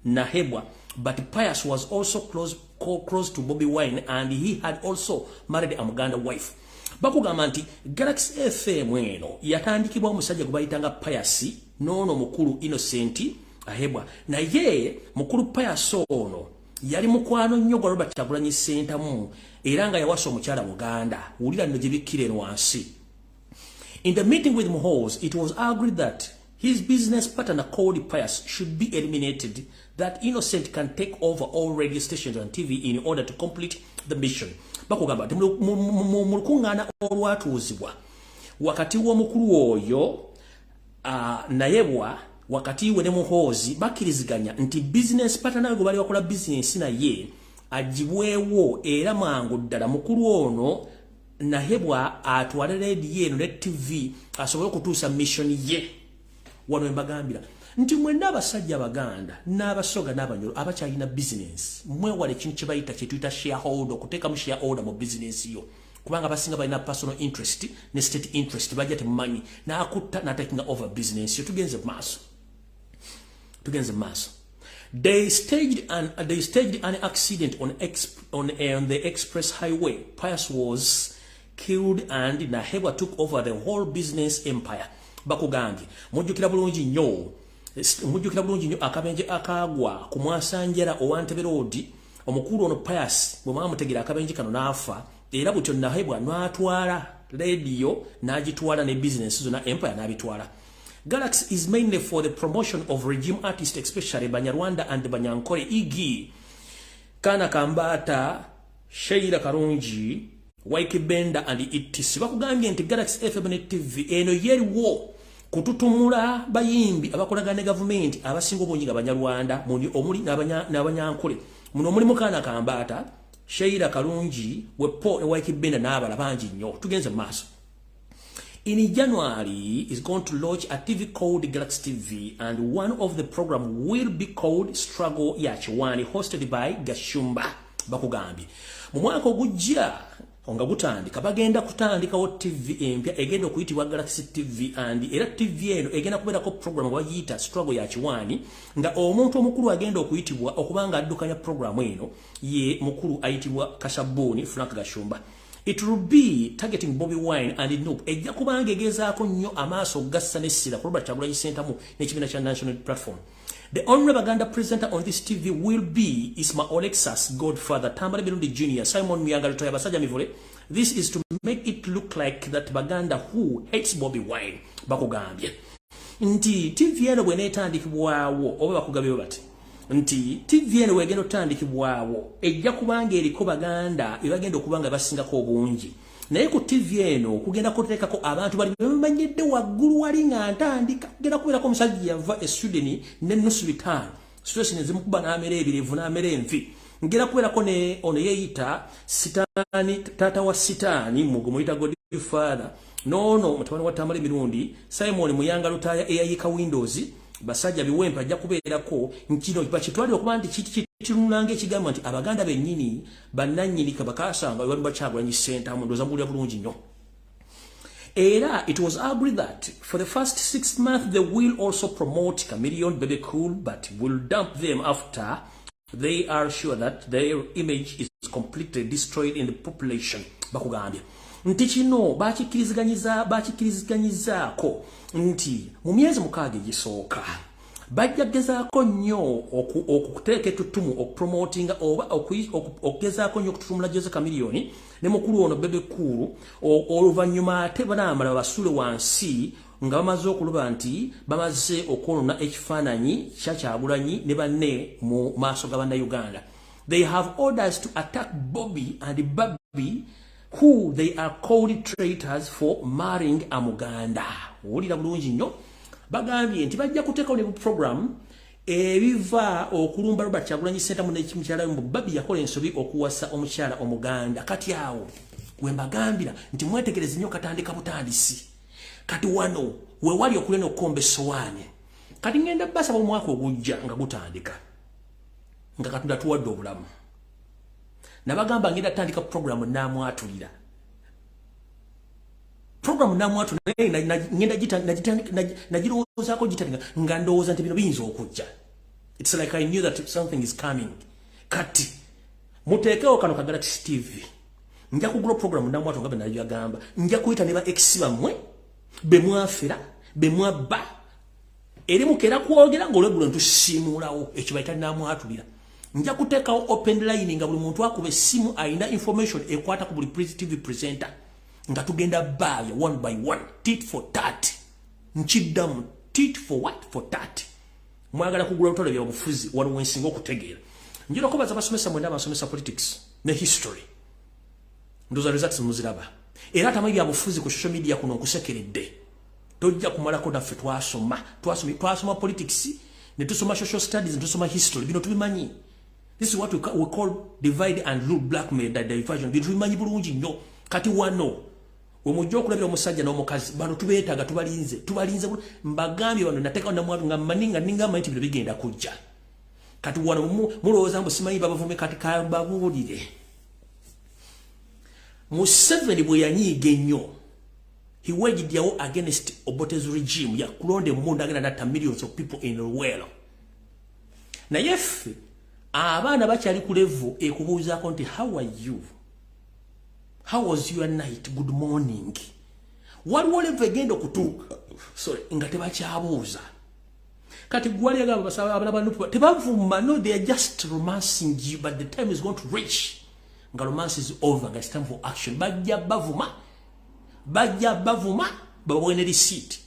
Nahebwa, but Pius was also close to Bobi Wine and he had also married a Muganda wife. Bakugamba nti Galaxy FM eno yatandikibwa omusajja gwe bayitanga Pius n'ono mukulu Innocent Ahebwa, naye mukulu Pius ono yali mukwano nnyo gwa Robert Kyagulanyi Ssentamu era nga yawasa omukyala Muganda. Wulira nno gye bikkira eno wansi. In the meeting with Muhoozi, it was agreed that his business partner called Pius should be eliminated, that Innocent can take over all radio stations and TV in order to complete the mission. Bakugamba nti mu lukuŋŋaana olwatuuzibwa wakati w'omukulu oyo Nayebwa, wakati we ne Muhoozi, bakkiriziganya nti business partner gwe bali bakola business naye agibwewo, era mangu ddala mukulu ono Nahebwa atwale rediyo eno ne TV asobole okutuusa mission ye. Wano embagambira nti mwenna abasajja Abaganda n'Abasoga n'Abanyolo abakyalina bizinensi, mwewale ekintu kye bayita, kyetuyita shareholder, okuteekamu shareholder mu bizinensi yo, kubanga abasinga balina personal interest ne state interest. Bajja temumanyi n'akutta n'atakinga over business yo. Tugenze mu maaso, tugenze mu maaso. They staged an accident on the express highway. Pius was killed and Nahebwa took over the whole business empire. Bakugambye mujjukira bulungi nnyo, mujjukira bulungi nnyo akabenje akagwa ku Mwasanjera owa Ntebe Road. Omukulu ono Pius bwe mwamutegera akabenje kano n'afa, era butyo Nahebwa n'atwala rediyo n'agitwala ne business zonna, empire n'abitwala. Galaxy is mainly for the promotion of regime artists, especially Banyarwanda and Banyankore, e.g. Kana Kambata, Sheila Karungi, Waiki Benda and etc. Bakugambye nti Galaxy FM ne TV eno yeriwo kututumula bayimbi abakolagana ne gavumenti, abasinga obungi nga Banyarwanda omuli n'Abanyankole. Muno mulimu Kana Kambata, Sheila Karungi, Wepo ne Waiki Benda n'abalala bangi nnyo. Tugenze mu maaso. In January is going to launch a TV called Galaxy TV, and one of the program will be called Struggle Yachiwani, hosted by Gashumba. Bakugambye mu mwaka ogujja nga gutandika bagenda kutandikawo TV empya egenda okuyitibwa Galaxy TV, and era TV eno egenda kubeerako program bagiyita Struggle ya Kiwani, nga omuntu omukulu agenda okuyitibwa okubanga addukanya program eno ye mukulu ayitibwa Kasabuni Frank Gashumba. It will be targeting Bobi Wine and NUP. Ejja kubanga egezaako nnyo amaaso gassa n'essira ku Robert Kyagulanyi Ssentamu n'ekibiina kya National Platform. The only Baganda presenter on this TV will be Isma Olexas godfather, Tamale Mirundi Jr., Simon Muyanga Lutaaya Basajja Mivule. This is to make it look like that Baganda who hates Bobi Wine. Bakugambye nti TV eno bw'eneetandikibwawo, oba bakugambye bati nti TV eno bw'egenda otandikibwawo ejja kubanga eriko Baganda ebagenda okuba nga basingako obungi, naye ku TV eno kugenda kuteekako abantu bali bemanyidde waggulu wali nga ntandika kugenda kubeerako omusajja yava e Sweden n'ennusu 5 stress nezimukuba n'amera ebirevu n'amera envi. Ngenda kubeerako ne ono yeeyita Sitaani, taata wa Sitaani mugo muyita Godfather, noono mutabani wa Tamale Mirundi, Simon Muyanga Lutaaya eyayika Windows basajja biwempe ajja kubeerako. Nkino bakitwalire okuba nti kirunanga ekigamba nti Abaganda bennyini bannannyini kabakasanga webali baKyagulanyi Ssentamu. Ndowooza muwulira bulungi nnyo. Era it was agreed that for the first 6 months they will also promote Chameleon, Bebe Cool, but will dump them after they are sure that their image is completely destroyed in the population. Bakugambye nti kino bakikkiriziganyizaako nti mu myezi 6 egisooka bajja gezaako nnyo okuteeka ettutumu, okupromotinga oba okugezaako nnyo okututumula Jose Chameleone ne mukulu ono Bebe Cool. Oluvannyuma ate banaamala basule wansi nga bamaze okuluba nti bamaze okwonona ekifaananyi kya Kyagulanyi ne banne mu maaso ga Bannayuganda. They have orders to attack Bobby and Barbie, who they are called traitors for marrying a Muganda. Wulira bulungi nnyo, bagambye nti bajja kuteekawo ne program. Ebiva okulumba Robert Kyagulanyi Ssentamu n'ekimukyala mu Barbie yakola ensobi okuwasa omukyala Omuganda. Kati awo we mbagambira nti mwetegereze nnyo, katandika butandisi. Kati wano we wali okulya n'okukomba essowaani. Kati ngenda basaba, omwaka ogujja nga gutandika, nga Katonda tuwadde obulamu, nabagamba ngenda tandika programu namwatulira. Programu namwatulira ngenda nagirowoozaako gitandika nga ndowooza nti bino biyinza okujja. It's like I knew that something is coming. Kati muteekewo kano ka Galaxy TV. Nja kugula programu namwatu nga benayagamba. Nja kuyita ne ba ex bammwe be mwafera, be mwabba, eri mukeera kwogera ng'olweggulo ntusiimuulawo. Ekyo bayita namwatulira. Nja kuteekawo open line nga buli muntu akuba essimu alina information ekwata ku buli TV presenter, nga tugenda baabya one by one, tit for tat. Nkiddamu, tit for what? For tat. Mwagala kugula lutalo bya bufuzi. Wano wensinga okutegeera. Njira okubaza abasomesa mwena abasomesa politics ne history, ndoza results muziraba. Era atamanyi bya bufuzi ku social media kuno, nkusekeredde, tojja kumalako. Naffe twasoma, twasoma, twasoma politics ne tusoma social studies ne tusoma history. Bino tubimanyi. This is what we call divide and rule, blackmail, that diversion. Bino tubimanyi bulungi nnyo. Kati wano wemujja okulabira omusajja n'omukazi. Bano tubeetaaga, tubalinze, tubalinze. Mbagambye bano nateekawo namwatu nga mmanyi, nga ninga mmanyi nti bino bigenda kujja. Kati wano mulowooza mbu simanyi babavume. Kati kababuulire, Museveni bwe yanyiiga ennyo, he waged war against Obote's regime. Yakulonda emmundu, agenda natta millions of people in Luweero. Naye ffe abaana bakyali ku level ekubuuzaako nti, "How are you? How was your night? Good morning." Waliwo level egenda okutuuka, sorry, nga tebakyabuuza. Kati gwali agamba basaba abana ba tebavuma. No, they are just romancing you, but the time is going to reach nga romance is over, nga it's time for action. Bajja bavuma, bajja bavuma, babawe ne receipt.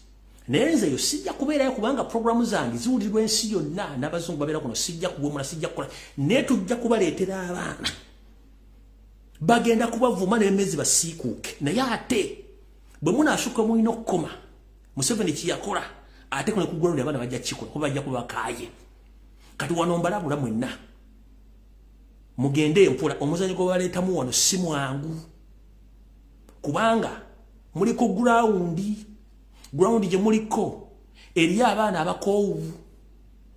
Naye nze yo sijja kubeerayo, kubanga programu zange ziwulirwa ensi yonna n'abazungu babeera kuno. Sijja kuwemula, sijja kukola, naye tujja kubaleetera abaana bagenda kubavuma n'emmezi basiikuuke. Naye ate bwe munaasukka mulina okukoma. Museveni kiyakola ate kuno kugula, abaana bajja kikola kuba bajja kuba bakaaye. Kati wano mbalabula mwenna, mugende empola. Omuzanyo gwe baleetamu wano si mwangu, kubanga muliko ground, ground gye muliko eri abaana abakoowu.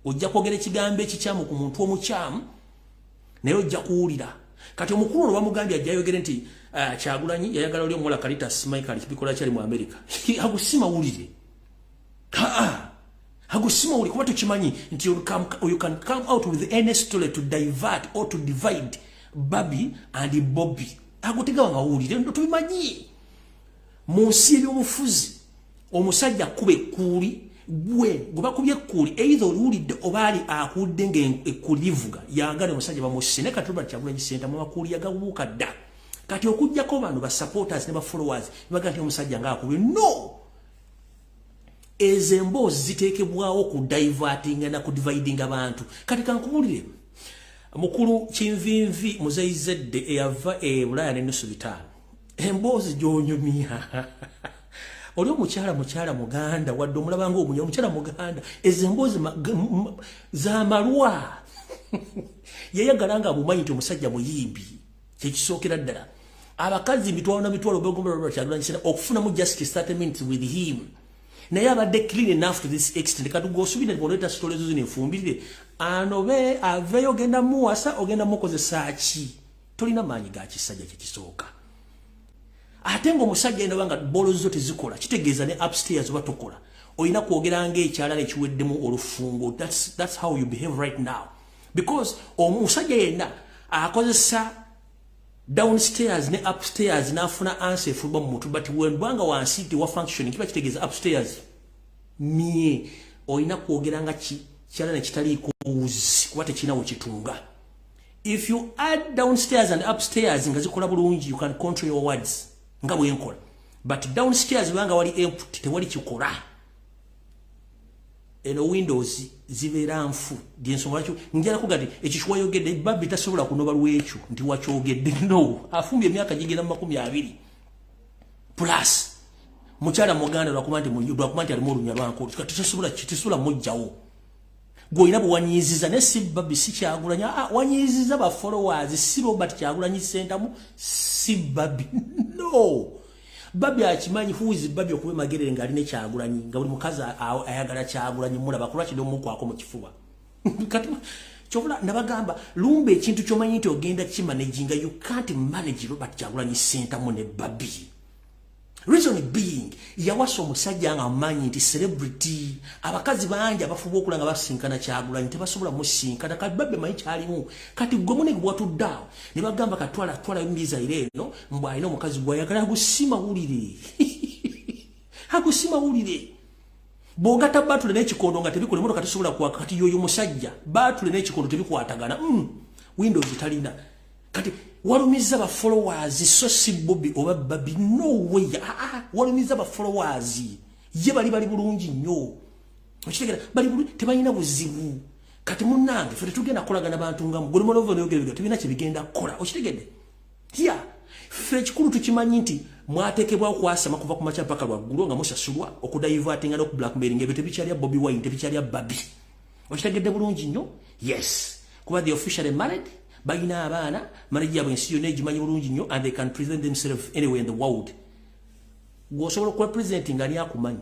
Ojja kwogera ekigambo ekikyamu ku muntu omukyamu, naye ojja kuwulira. Kati omukulu ono bamugambye ajja ayogere nti Kyagulanyi yayagala oli omuwala Caritas Michael bikola kyali mu America. Ago si mawulire, aa ago si mawulire, kuba tukimanyi nti you can come out with any story to divert or to divide Barbie and Bobby. Ago tegaba mawulire, tubimanyi. Mu nsi ebyobufuzi, omusajja akuba ekkuuli, gwe gwe bakubye ekkuuli, either oliwulidde oba ali akuwulidde ngaekkuuli livuga yagala omusajja bamusse. Naye kati Robert Kyagulanyi Ssentamu amakuuli yagabuuka dda. Kati okugjako bano ba supporters ne ba followers baga nti omusajja ngaakubye, no, ezo emboozi ziteekebwawo ku divertinga na ku dividing abantu. Kati kankubulire, mukulu Kinvinvi Muzeyizedde eyava e Bulaaya n'enusu 500, emboozi gy'onyumya, oli omukyala, mukyala Muganda, wadde omulaba nga omunya, omukyala Muganda, ezo emboozi zamalwa. Yayagala nga amumanyi nti omusajja muyimbi. Kyekisookera ddala, abakazi mitwalo na mitwalo begomba okufunamu just 30 minutes with him, naye abadde clean enough to this extent. Kati gweosubira nti bw'oleeta stories zino enfumbirire anobe aveeyo, ogenda muwasa, ogenda mukozesa ki? Tolina maanyi ga kisajja. Kyekisooka, ate ng'omusajja yena nga bolo zo tezikola, kitegeeza ne upstairs oba tokola. Olina kwogera ng'ekyalala ekiweddemu olufungo. That's how you behave right now, because omusajja yenna akozesa downstairs ne upstairs n'afuna answer efuluma mu mutwe, but wembanga wansi tewa function, kiba kitegeeza upstairs mye. Olina kwogera nga kyalala ekitaliiko wuzi, kuba tekirina we kitunga. If you add downstairs and upstairs nga zikola bulungi, you can control your words nga bwenkola, but downstairs banga wali empty, tewali kikola. Eno windows zibeera nfu. Gyensonga lwaki njala kuga nti ekyo kiwayogedde, Barbie tasobola kunoba lwekyo nti wakyogedde. No, afumbye emyaka gigenda mu 20 plus, mukyala Muganda, lwakuba nti alimu olunya lwankulu. Tesobola, tesobola mujjawo. Gw'olina bwe wanyiiziza ne si Barbie, si Kyagulanyi. Wanyiiziza ba followers, si Robert Kyagulanyi Ssentamu, si Barbie. No, Barbie akimanyi who is Barbie. Okuba Magerere ng'alina Kyagulanyi, nga buli mukazi ayagala Kyagulanyi, mulaba kulwaki n'omukwako mu kifuba. Kati kyobula nabagamba, lumba ekintu kyomanyi nti ogenda kimanaginga. You can't manage Robert Kyagulanyi Ssentamu ne Barbie. Reason being, yawasa omusajja nga amanyi nti celebrity, abakazi bangi abafuba okula nga basinkana Kyagulanyi tebasobola musinkana. Kati Barbie manyi kyalimu. Kati gwe munege bwatudde awo ne bagamba katwala twala mizayire eno, mbw alina omukazi gwayagala. Agusima wulire, agusima wulire. Bw'ogatta batule n'ekikondo nga tebikola, emotoka tesobola kwaka. Kati yoyo musajja, batule n'ekikondo tebikwatagana. Windows talina. Kati walumiza ba followers, so si Bobi oba Barbie. No way. Walumiza ba followers. Ye bali bulungi nnyo, okitegera? Bali bulungi, tebalina buzibu. Kati munnange, ffe tetugenda kukolagana bantu nga gwe. Tebina kyebigenda kukola, okitegedde? Ya ffe ekikulu tukimanyi nti mwateekebwawo kwasama kuva ku makya mpaka lwaggulo nga musasulwa okudivertinga n'okublackmailing. Ebyo tebikyalya Bobi Wine, tebikyalya Barbie, okitegedde bulungi nnyo? Yes, kuba they officially married, balina abaana, marriage yabwe ensi yonna egimanyi bulungi nnyo, and they can present themselves anywhere in the world. Gweosobola okuba president nga ani akumanyi?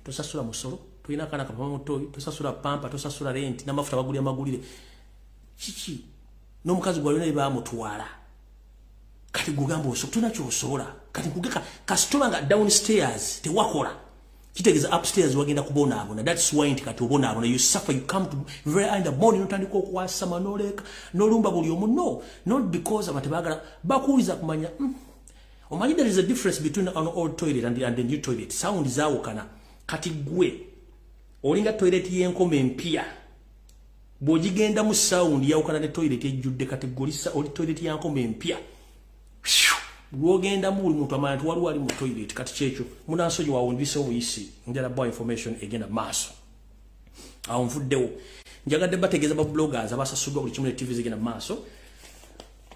Tosasula musolo, tolina akaana kapama mutoyi, tosasula pampers, tosasula rent, n'amafuta bagulya magulire. Kiki n'omukazi gwalina bamutwala? Kati gugamba tolina kyosobola. Kati nkugeka, kasitoba nga downstairs tewakola, kitegeeza upstairs wagenda kubonaabona. That's why nti kati obonaabona, you suffer. You come to very early in the morning, notandika okwasama, noleka nolumba buli omu. No, not because abantu baagala bakuwuliza kumanya. Omanyi there is a difference between an old toilet and the new toilet. Sound zaawukana. Kati gwe olinga toilet y'enkoma empya, bw'ogigendamu sound yawukana ne toilet ejjudde. Kati gwe oli toilet ya nkoma empya, lwogendamu buli muntu amanya nti waliwo ali mu toilet. Kati kyekyo, munansonyi wawundisa obuyisi, njala bwa information egenda maaso. Awo nvuddewo, njagadde bategeeza ba bloggers abasasuddwa buli kimu ne TV zigenda maaso.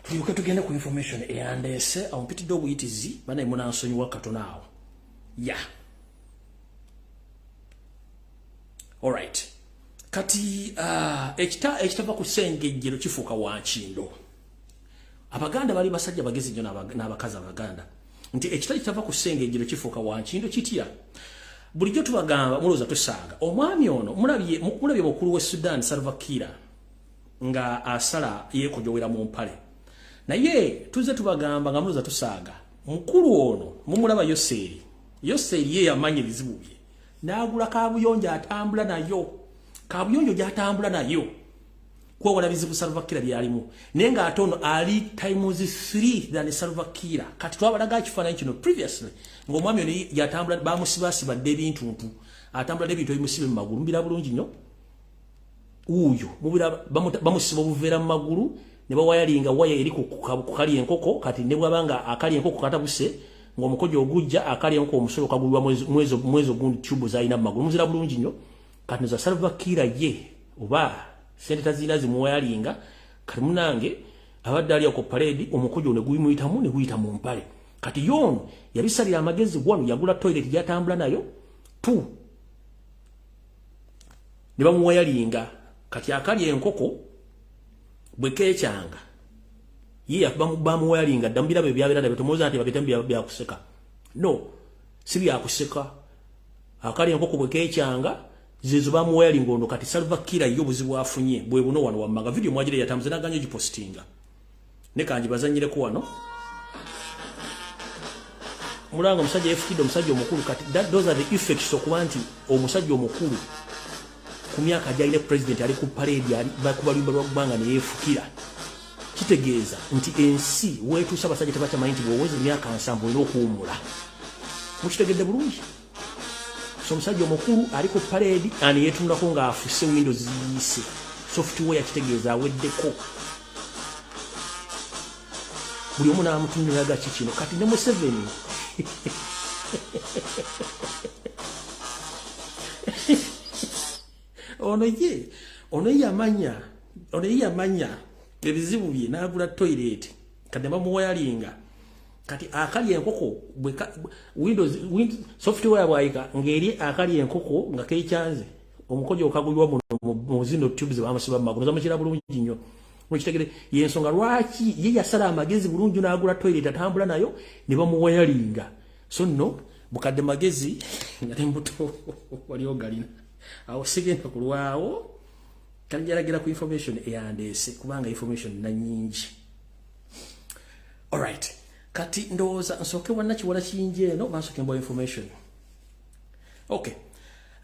Tulyoke tugende ku information eyandeese. Awo mpitidde obuyitizi, banaye munansonyiwa katono awo. Ya, alright. Kati ekitava ku ssengejjero kifuuka wankindo. Abaganda bali basajja bagezi nnyo n'abakazi Abaganda, nti ekitali kitava ku ssengejjero kifuuka wankindo. Kitya? Bulijjo tubagamba, mulowooza tusaaga. Omwami ono mulabye, mulabye mukulu w'e Sudan, Salva Kiir, nga asala yeekojowera mu mpale. Naye tuzze tubagamba nga mulowooza tusaaga. Mukulu ono mumulaba, Yoseeri. Yoseeri ye yamanya ebizibu bye n'agula kabuyonjo atambula nayo, kabuyonjo gy'atambula nayo kwewala bizibu Salva Kiir byalimu. Naye ng'ate ono ali times 3 than Salva Kiir. Kati twabalaga ekifaananyi kino previously, ng'omwami ono yatambula bamusibasibadde ebintuntu, atambula n'ebintu ebimusibe mu magulu. Mubira bulungi nnyo wuuyo, bamusiba obuveera mu magulu ne bawayalinga waya eri ku kali enkoko. Kati ne bwaba nga akali enkoko katabuse, ng'omukojo ogujja akali enkoko, omusolo kagulwa mwezo gundi tube zalina mu magulu. Muzira bulungi nnyo. Kati nza Salva Kiir ye oba sente tazirina zimuwayalinga. Kati munange abadde ali ku parade, omukojo ne guyimuyitamu ne guyita mu mpale. Kati yono yabisalira amagezi. Wano yagula toilet gyatambula nayo, two, ne bamuwayalinga. Kati akali enkoko bwe keekyanga, ye bamuwayalinga dda. Mubirabo ebyabeera nabyo, temuwoza nti babitemu byakuseka. No, si byakuseka. Akali enkoko bwe keekyanga, zezo bamuwayalinga ono. Kati Salva Kiir ye obuzibu afunye bwe buno wano wammanga. Video mwagire yatambuze, naganya ogipostinga ne kanji bazanyireko wano. Mulanga omusajja yefukidde omusajja omukulu. Kati those are the effects okuba nti omusajja omukulu ku myaka gyalina, president ali ku parade, ali bakuba luyimba lwa ggwanga ne yeefukira. Kitegeeza nti ensi weetuuse, abasajja tebakyamanyi nti bw'oweza emyaka 70 olina okuwummula. Mukitegedde bulungi? So omusajja omukulu ali ku parade ani yeetundako ng'afuse Windows ziyiise software, kitegeeza aweddeko. Buli omu n'amutunulaga ki kino. Kati ne Museveni ono ye, ono ye yamanya ebizibu bye n'agula toilet. Kati bamuwayalinga. Kati akali enkoko windows, software bwayika ng'eri akali enkoko nga kekyanze. Omukojo okagulwa mu zino tubes bamusiba mu magulu, zamukira bulungi nnyo. Mukitegere yensonga lwaki ye yasala amagezi bulungi n'agula toilet atambula nayo ne bamuwayalinga. So nno bukadde magezi nga tembuto wali ogalina. Awo sigenda kulwawo, kanjalagira ku information eyandeese kubanga information na nnyingi. Alright, kati ndowooza nsooke wannakiwala kingi eno, bansooke mbawa information. Okay,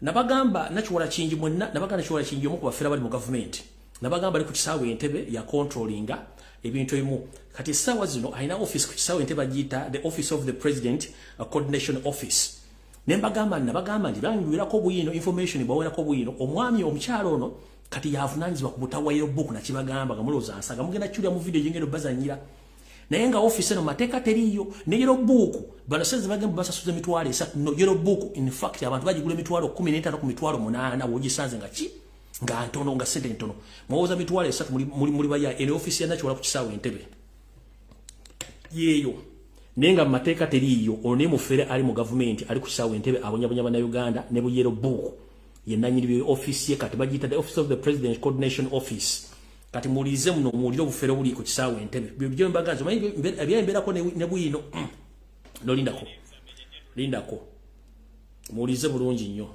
nabagamba Nakiwala Kingi mwenna, nabagamba Nakiwala Kingi omu ku bafeera bali mu gavumenti. Nabagamba ali ku kisaawe Entebe ya controllinga ebintu ebimu. Kati essaawa zino alina office ku kisaawe Entebe, agiyita the Office of the President Coordination Office. Ne mbagamba, nabagamba nti bangwirako bwino information, bawerako bwino omwami omukyalo ono kati yavunaanyizibwa ku butawa yellow book. Nakibagamba nga mulowooza nsaga, mugenda kyulya mu video gyengenda obazanyira. Naye nga office eno mateeka teriiyo ne yellow book. Bano sente bagamba basasuza 30,000. No yellow book, in fact abantu bagigula 15,000 ku 80,000. Wogisanze nga ki nga ntono, nga sente ntono, muwooza 30,000. Muli baya eno office ya Nakiwala ku kisaawe Entebe yeeyo, naye nga mu mateeka teriiyo. Ono naye mufere ali mu gavumenti, ali ku kisaawe Entebe, abonyabonya Bannayuganda ne bu yellow book. Yenanyini office ye kati bagiyita the Office of the President Coordination Office. Kati mulize muno, muwulire obufere obuli ku kisaawe Entebe. Byo mbaganzi ebyembeerako ne bwino nolindako, lindako, muwulize bulungi nnyo.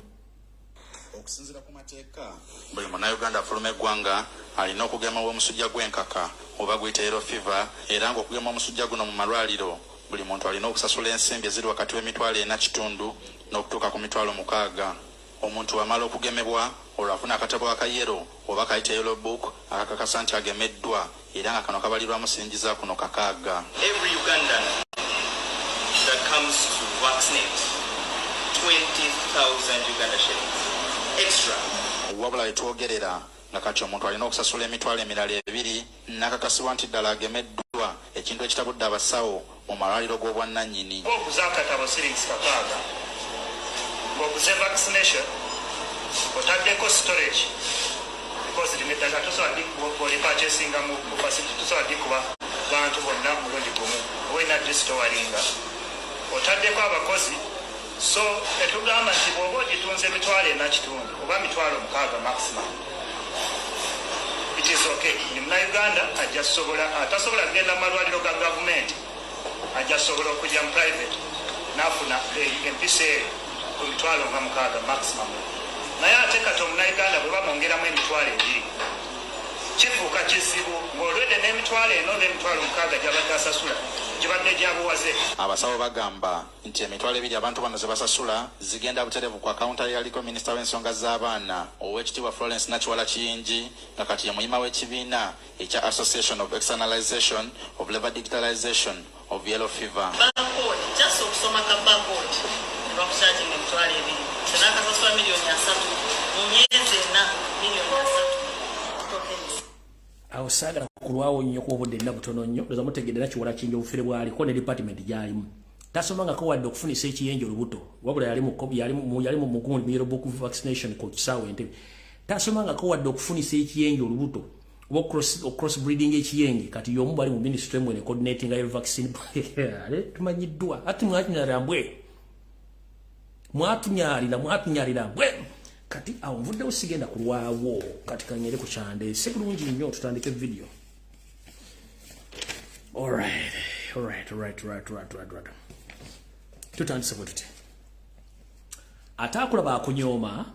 Okusinziira ku mateeka, buli Munnayuganda afuluma eggwanga alina okugemebwa omusujja gw'enkaka oba guyita yellow fever, era ng'okugema omusujja guno mu malwaliro buli muntu alina okusasula ensimbi eziri wakati w'emitwalo 4.5 n'okutuuka ku 60,000. Omuntu wamala okugemebwa olwo afuna akatabo aka yellow oba kayita yellow book akakakasa nti agemeddwa, era nga kano kabalirwamu siringi za kuno 6. Every Ugandan that comes to vaccinate, 20,000 Uganda shillings extra. Wabula wetwogerera nga kati omuntu alina okusasula emitwalo emirala 2 n'akakasibwa nti ddala agemeddwa, ekintu ekitabudde abasawo mu malwaliro g'obwannannyini. Oguza akatabo siringi 6, ng'oguze vaccination, otaddeko storage, because lino eddagala tosobola olipurchasinga mu facility, tosobola dikuba bantu bonna mulundi gumu, oba olina distowalinga, otaddeko abakozi. So etugamba nti bw'oba ogitunze 4.5 emitwalo oba 60,000 maximum, it is okay. Ni Munauganda ajja sobola, atasobola kugenda mu malwaliro ga gavumenti ajja sobola okujja mu private n'afuna empisa eyo ku 60,000 maximum. Naye ate kati Omunauganda bwe bamwongeramu 20,000, kifuuka kizibu ng'olwedde n'emitwalo 4 oba 60,000 gyabadde asasula gibadde gyabuwaze. Abasawo bagamba nti 20,000 abantu bano ze basasula zigenda butereevu ku akawunta yaliko minisita w'ensonga z'abaana, Oweekitiibwa Florence Nakiwala Kiyingi, nga kati ye muyima w'ekibiina ekya Association of Externalization of Labor Digitalization of Yellow Fever. Barcode, just okusoma ka barcode ne bakucharginga 20,000. Tenakasasula 30 million mu myezi 4, 30 million tokens. Awo saagala kulwawo nnyo kuba obudde nna butono nnyo. Ndoza mutegedde Nakiwala Kingi, obufere bwaliko ne department gyalimu. Tasomangako wadde okufunisa ekiyenje olubuto, wabula yali mu mugundi yellow book vaccination ku kisaawe Entebe. Tasomangako wadde okufunisa ekiyenje olubuto oba cross breeding ekiyenge. Kati y'omu bali mu ministry mwene coordinating ayo vaccine. Ale tumanyiddwa ati mwatunyalira mbwe, mwatunyalira, mwatunyalira mbwe. Kati awo nvuddewo, sigenda kulwawo. Kati kanyere ku kyandeese bulungi nnyo, tutandike video. Alright, alright, alright, right, right, right, right. Tutandise bwe tuti. Ate akulaba akunyooma,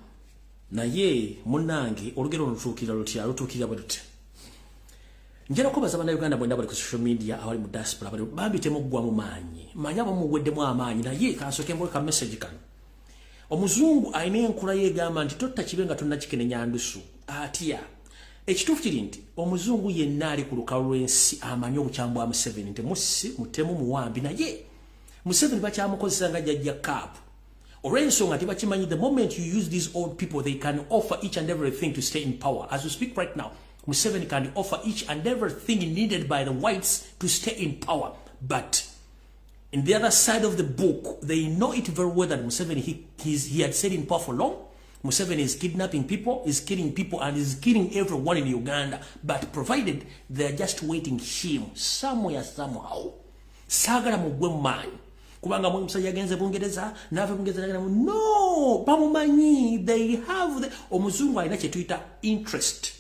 naye munnange olugero lutuukirira lutya? Lutuukirira bwe tuti. Njala kubaza Bannayuganda bwenda bali ku social media, abali mu diaspora, bali bambi temuggwa mu maanyi. Manyi abamuweddemu amaanyi, naye kansooke mbuwe ka message kano. Omuzungu alina enkula ye egamba nti totta kibe nga tonnakikenenya ndusu atya. Ekituufu kiri nti omuzungu yenna ali ku lukalu lw'ensi amanyi obukyamu bwa Museveni, nti mussi, mutemu, muwambi, naye Museveni bakyamukozesa nga jjajja kaapu olw'ensonga tebakimanyi. The moment you use these old people, they can offer each and everything to stay in power. As we speak right now, Museveni can offer each and everything needed by the whites to stay in power. But in the other side of the book, they know it very well that Museveni, he had stayed in power for long. Museveni is kidnapping people, is killing people, and is killing everyone in Uganda. But provided they are just waiting him somewhere, somehow. Saagala mugwe maanyi. Kubanga omusajja yagenze Bungereza, n'ava Bungereza nagenda no bamumanyi. They have the omuzungu alina kye tuyita interest.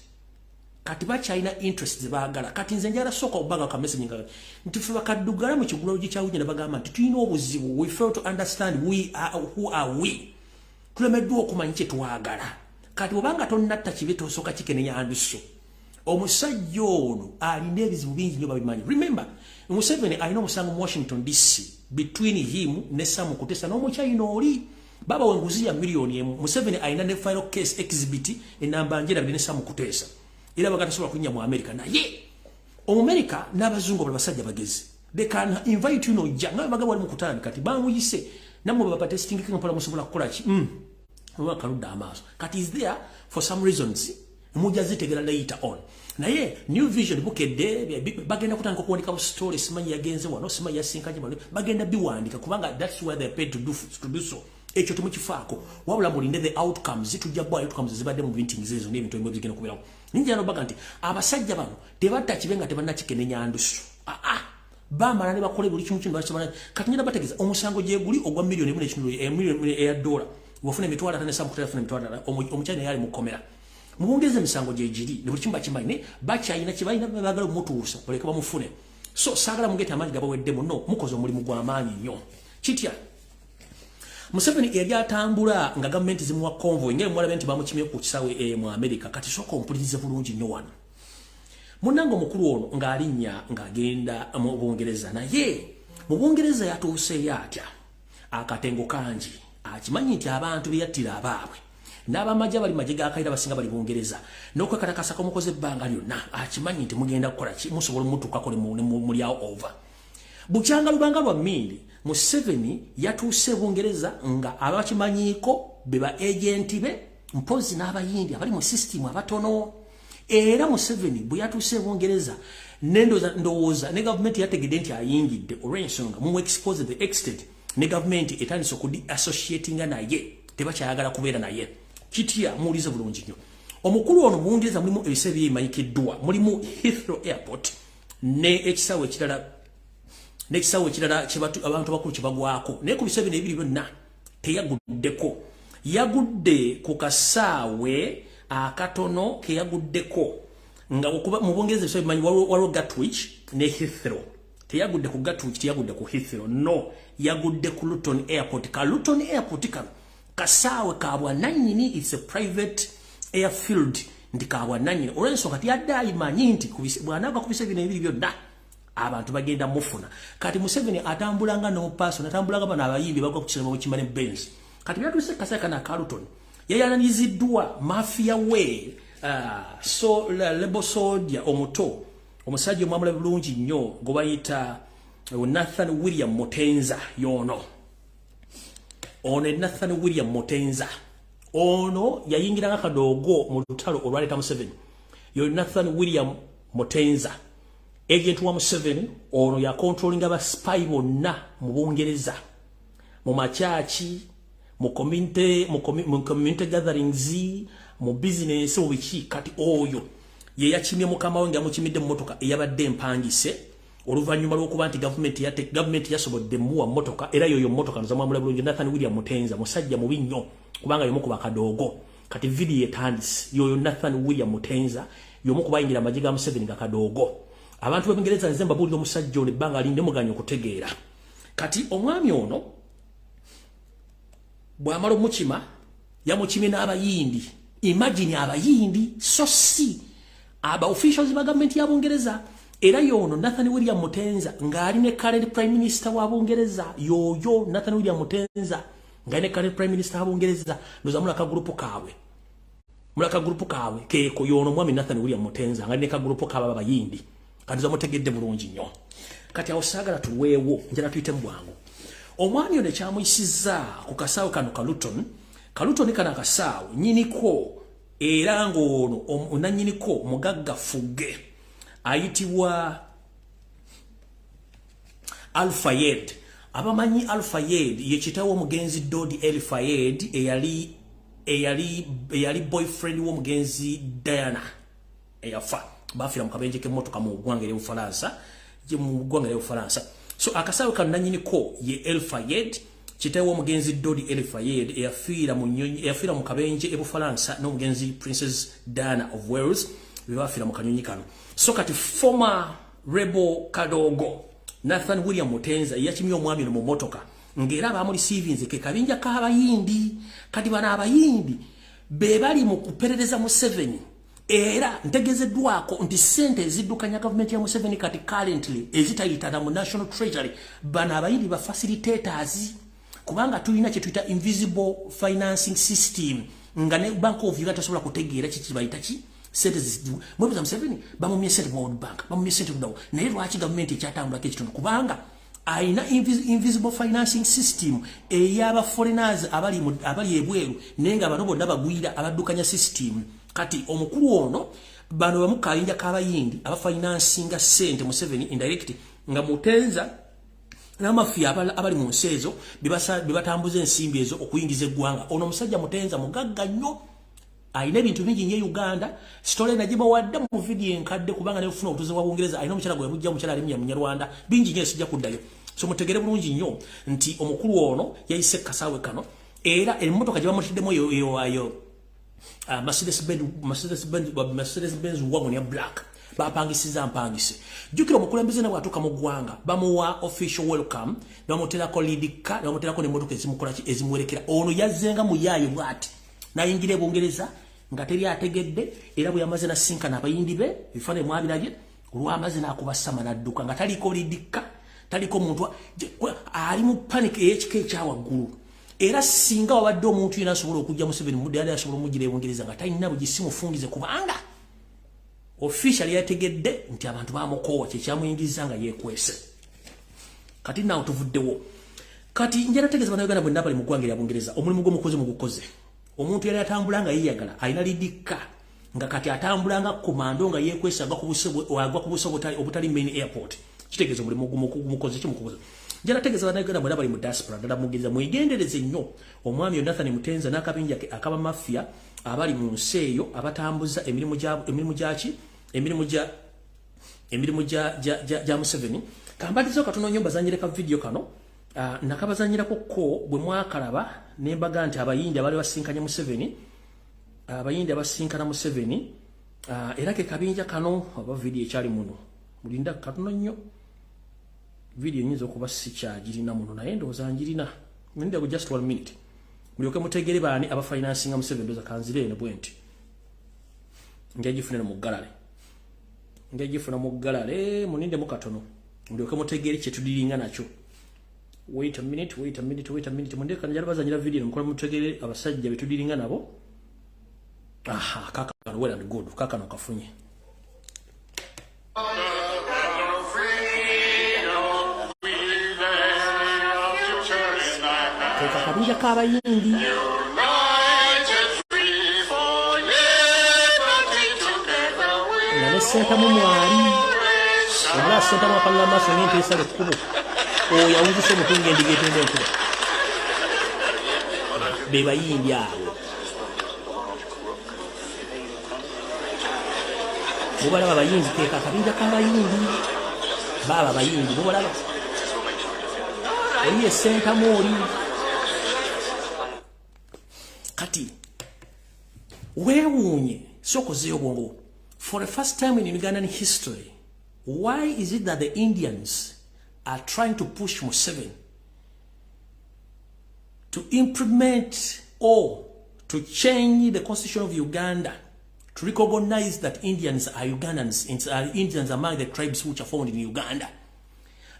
Kati bakyalina interest zebaagala. Kati nze njala sooka obbaga ka message nga nti ffe bakaddugala mu kigulalo kyawujja ne bagamba nti tulina obuzibu. We fail to understand we are, who are we. Tulemeddwa okumanya kye twagala. Kati obanga tonnatta kibi, tosooka kikenenya ndusu. Omusajja ono alina ebizibu bingi nnyo, babimanyi. Remember, Museveni alina omusango mu Washington DC between him ne Sam Kutesa n'omukyayina oli baba wenguzi ya miliyoni 1. Museveni alina ne final case exhibit enamba njerabire ne Sam Kutesa, era bagatasobola kulinnya mu America. Naye Omumerika n'abazungu bali basajja bagezi, they can invite you nojja nga bagamba wali mukutano. Kati bamuyise nammwe babatesting mpola, musobola kukola ki? Oba kaludde amaaso. Kati is there for some reasons, mujja zitegera later on. Naye New Vision, Bukedde bagenda kutandika okuwandika story, simanyi yagenze wano, simanyi yasinkanye bano, bagenda biwandika kubanga that's where they paid to do so. Ekyo temukifaako, wabula mulinde the outcomes. Tujja bwa outcomes zibadde mu meetings ezo n'ebintu ebimu bigenda kubeerawo. Ninja nobaga nti abasajja bano tebatta kibe nga tebannakikenenya ndusu. Aa, bamala ne bakola buli kimu kino bakisobola. Kati ngenda bategeeza omusango gye guli ogwa miliyoni 1.5, miliyoni eya dola wafuna 500,000, Sam Kutesa yafuna 500,000. Omukyala yali mukomera mu Bungereza, emisango gye giri ne buli kimu bakimanyi, ne bakyalina kye balina baagala omutuusa, baleke bamufune. So saagala mugete amaanyi gabaweddemu. No mukoze omulimu gw'amaanyi nnyo. Kitya Museveni yali atambula nga gavumenti zimuwa convoy, ngeri muwalabe nti bamukimye ku kisaawe mu America. Kati sooka ompulirize bulungi nnyo wano, munnange. Omukulu ono ng'alinnya ng'agenda mu Bungereza, naye mu Bungereza yatuuseeyo atya? Akatengo kangi. Akimanyi nti abantu be yattira abaabwe n'abamagye bali magye ga Kaira basinga bali Bungereza, n'okwekatakasa komukoze ebbanga lyonna, akimanyi nti mugenda kukola ki, musobola omutuukako ne mulyawo over bukyanga lubanga lwa mmindi. Museveni yatuuse Bungereza nga abakimanyiiko be ba agenti be, mpozi n'abayindi abali mu system abatono. Era Museveni bwe yatuuse Bungereza, nendowooza ndowooza ne gavumenti yategedde nti ayingidde, olw'ensonga mu expose the extent ne gavumenti etandise okudi associatinga naye, tebakyayagala kubeera naye. Kitya? Muwulize bulungi nnyo. Omukulu ono Bungereza mulimu ebiseera byebimanyikiddwa, mulimu Heathrow Airport ne ekisaawe ekirala, n'ekisaawe ekirala abantu abakulu kye bagwako. Naye ku biseera bino ebiri byonna teyaguddeko. Yagudde ku kasaawe akatono ke yaguddeko nga okuba mu Bungereza ebiseera bimanyi waliwo Gatwick ne Heathrow. Teyagudde ku Gatwick, teyagudde ku Heathrow, no, yagudde ku Luton Airport. Ka Luton Airport kano kasaawe ka bwannannyini, it's a private airfield, nti ka bwannannyini. Olw'ensonga tiyadde ayimanyi nti bw'anaagwa ku biseera bino ebiri byonna abantu bagenda mufuna. Kati Museveni atambulanga no person, atambulanga bano abayimbi bagwa ku kisero bamukima ne Benz. Kati byatuuse kasaawe kano aka Luton, yayananiziddwa mafia we, so rebel soldier omuto, omusajja omwamula bulungi nnyo gwe bayita Nathan William Mutenza. Yono ono Nathan William Mutenza ono yayingiranga kadoogo mu lutalo olwaleeta Museveni. Yo Nathan William Mutenza, agent wa Museveni ono, yacontrollinga ba spy bonna mu Bungereza, mu makyaki, mu community gatherings, mu business, mu biki. Kati oyo ye yakimye mukama we nga yamukimidde mu motoka eyabadde empangise, oluvannyuma lw'okuba nti gavumenti yasobodde muwa motoka. Era yoyo motoka nzamwamula bulungi. Nathan William Mutenza musajja mubi nnyo kubanga yomu ku bakadoogo. Kati vidiyo etandise. Yoyo Nathan William Mutenza, yomu kubayingira amagye ga Museveni nga kadoogo. Abantu b'Ebungereza, nze mbabuulira, omusajja ono ebbanga linde muganya okutegeera. Kati omwami ono bw'amala omukima, yamukimye n'abayindi. Imagine, abayindi, so si aba officials ba gavumenti ya Bungereza. Era yono Nathan William Mutenza ng'ali ne current prime minister wa Bungereza. Yoyo Nathan William Mutenza ng'ali ne current prime minister wa Bungereza. Ndoza mulaka group kaabwe, mulaka group kaabwe keeko. Yono mwami Nathan William Mutenza ng'ali ne ka group kaabwe abayindi. Kati zamutegedde bulungi nnyo. Kati awo saagala tulwewo, njala tuyite mu bwangu. Omwami ono ekyamuyisizza ku kasaawe kano ka Luton, ka Luton kano akasaawe nnyiniko, era ng'ono nannyiniko mugagga fugge ayitibwa Alfayed. Abamanyi Alfayed ye kitaawe omugenzi Dodi El Fayed, eyali boyfriend w'omugenzi Diana eyafa, bafiira mu kabenje k'emmotoka mu ggwanga ery'Obufalansa, mu ggwanga ery'Obufalansa. So akasaawe kano nannyiniko ye Elfayed, kitaawe w'omugenzi Dodi Elfayed, eyafiira mu nnyonyi, eyafiira mu kabenje e Bufalansa n'omugenzi Princess Diana of Wales, be bafiira mu kanyonyi kano. So kati former rebel kadogo Nathan William Mutenza yakimye omwami ono mu motoka, ng'era abamureceivinze ke kabinja k'Abayindi. Kati bano Abayindi be bali mu kuperereza Museveni, era ntegezeddwako nti ssente eziddukanya gavumenti ya Museveni kati currently ezitayitana mu National Treasury, bano Abayindi ba facilitators, kubanga tulina kye tuyita invisible financing system, nga ne Bank of Uganda tasobola kutegeera kiki bayita ki sente. Mwebuza Museveni bamumye sente mu World Bank, bamumye sente luddawo, naye lwaki gavumenti ekyatambulako ekitundu? Kubanga ayina invisible financing system ey'aba foreigners abali ebweru, naye nga bano bonna bagwira abaddukanya system. Kati omukulu ono, bano bamu kayinja k'Abayindi abafinancinga sente Museveni indirect, nga Mutenza n'amafiya abali mu nsi ezo bebatambuza ensimbi ezo okuyingiza eggwanga. Ono omusajja Mutenza mugagga nnyo, alina ebintu bingi nnyo e Uganda. Story nagibawadde mu vidiyo enkadde, kubanga nekufuna obutuuze bwa Bungereza alina omukyala gwe yabujja, omukyala ali Munyarwanda. Bingi nnyo, sijja kuddayo. So mutegere bulungi nnyo nti omukulu ono yayise kasaawe kano, era emmotoka gye bamutiddemu eyo Mercedes Benz wagon ya black, bapangisiza mpangise. Jjukira, omukulembeze ne bw'atuuka mu ggwanga bamuwa official welcome, ne bamuterako lead car, ne bamuterako n'emmotoka ezimukolaki, ezimuwerekera. Ono yazzenga muyaaye bw'ati n'ayingira ebungereza nga teri ategedde, era bwe yamaze nasinkana Abayindi be, ebifaananyi mwabirabye, olwamaze n'akuba sama n'adduka nga taliko lead car, taliko muntu, ali mu panic ey'ekika ekyawaggulu. Era singa wabadde omuntu yena asobola okujja Museveni mudde, yali asobola omugira ebungereza nga talina bugisi mufungize, kubanga official yategedde nti abantu bamukoowa, kyekyamuyingiza nga yeekwese. Kati naawe tuvuddewo. Kati njala tegeeza Bannayuganda bwenna bali mu ggwanga erya Bungereza, omulimu gw'omukozi mugukoze. Omuntu yali atambula nga yeeyagala, alina lead car, nga kati atambula nga komando, nga yeekwese, agwa ku buso obutali main airport, kitegeeza omulimu gumukoze kimukoze. Njala tegeeza Bannayuganda bwenna bali mu diaspora, ddala mugereza mwegendereze nnyo omwami Nathan Mutenza n'akabinja ke akaba mafia abali mu nsi eyo, abatambuza emirimu gyaki, emirimu gya Museveni. Kambatizo katono nnyo mbazanyire ka video kano. Nakabazanyirako ko bwe mwakalaba ne mbaga nti Abayindi abali basinkanye Museveni, Abayindi abasinkana Museveni, era ke kabinja kano. Aba video ekyali muno, mulinda katono nnyo. Video nyinza okuba sikyagirina muno, naye ndowooza njirina. Mulinde just one minute mulyoke mutegere baani abafinancinga Museveni. Ndowooza kanzire eno bwe nti njagifunira mu gallery, njagifuna mu gallery. Munindemu katono mulyoke mutegere kyetudiringa nakyo. Wait a minute, wait a minute, wait a minute. Mundeka njala bazanyira video mukola mutegere abasajja betudiringa nabo. Aha, kaka, well and good, kaka no kafunye. Akabinja k'Abayindi. Nga ne Sentamu mwali omulala, Sentamu akalula amaaso ng'ente esala ekkubo, oyo awuzisa omutwe ng'endiga etenda enkuba. Be Bayindi abo mubalaba, Abayindi keeka, akabinja k'Abayindi baaba Abayindi mubalaba, oli ye Sentamu oli. Kati weewuunye, sookozeeyo obwongo. For the first time in Ugandan history, why is it that the Indians are trying to push Museveni to implement or to change the constitution of Uganda to recognize that Indians are Ugandans and are Indians among the tribes which are found in Uganda,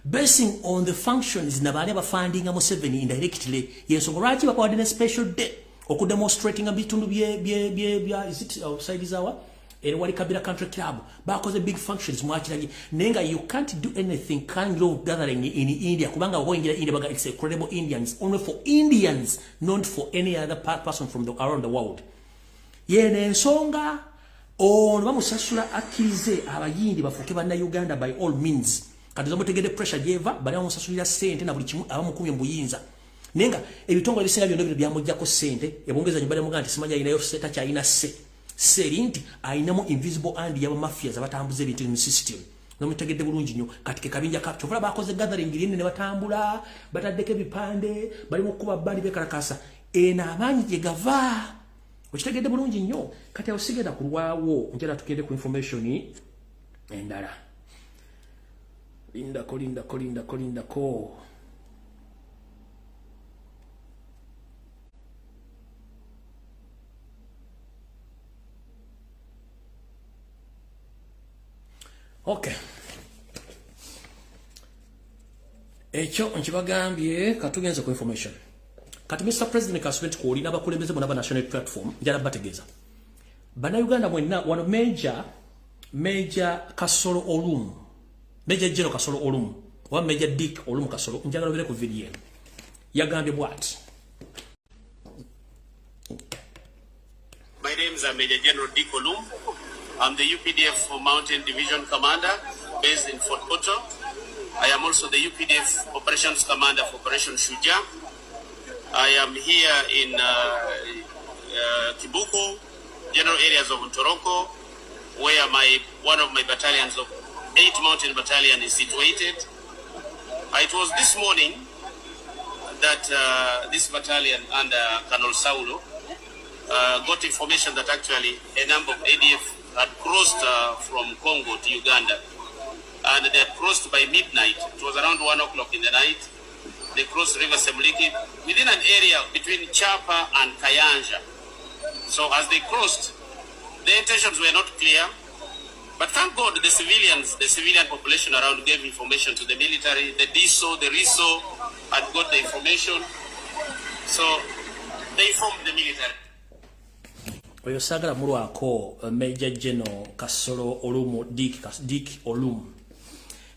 basing on the functions nabali abafundinga Museveni indirectly? Yensonga lwaki babawadde ne special day okudemonstratinga bitundu bye bye bye bya, is it outside zawa ere wali Kabira Country Club, bakoze big functions, mwakiragi. Naye nga you can't do anything kind of gathering in India, kubanga oyingira India baga it's a credible Indians, only for Indians, not for any other person from the around the world. Yene ensonga ono bamusasula akkirize Abayindi bafuuke Bannayuganda by all means. Kati zamutegedde pressure gyeva, bali bamusasulira ssente na buli kimu, abamukubye mu buyinza, naye nga ebitongole ebisinga byonna bino byamugjako ssente. Ebwongeza nyumba nemugaa nti simanya alinayo takyalina sse seri nti ayinamu invisible hand y'abamafias abatambuza ebintu mu system. Nomutegedde bulungi nnyo. Kati ke kabinja ka kyovula bakoze gathering rinne ne batambula, bataddeko ebipande, bali mu kuba bali bekalakasa. Eno amaanyi gye gava. Okitegedde bulungi nnyo. Kati awo sigenda kulwawo, njala tugende ku information endala. Lindako, lindako, lindako, lindako. Okay. Ekyo nkibagambye katugenze ku information. Kati Mr. President Kasubenti kwoli n'abakulembeze bonna ba National Platform njala bategeeza. Bannayuganda mwenna wano Major Kasolo Olum, Major General Kasolo Olum, oba Major Dick Olum Kasolo, njagala obere ku video eno. Yagambye bw'ati. My name is Major General Dick Olum. I'm the UPDF Mountain Division Commander based in Fort Portal. I am also the UPDF Operations Commander for Operation Shuja. I am here in Kibuku, general areas of Ntoroko, where one of my battalions of 8 Mountain Battalion is situated. It was this morning that this battalion under Colonel Saulo got information that actually a number of ADF had crossed from Congo to Uganda. And they had crossed by midnight. It was around 1 o'clock in the night. They crossed River Semuliki within an area between Chapa and Kayanja. So as they crossed, the intentions were not clear. But thank God the civilian population around gave information to the military. The DISO, the RISO had got the information. So they informed the military. Oyo saagala mulwako Major General Kasolo Olumu, Dick Olum.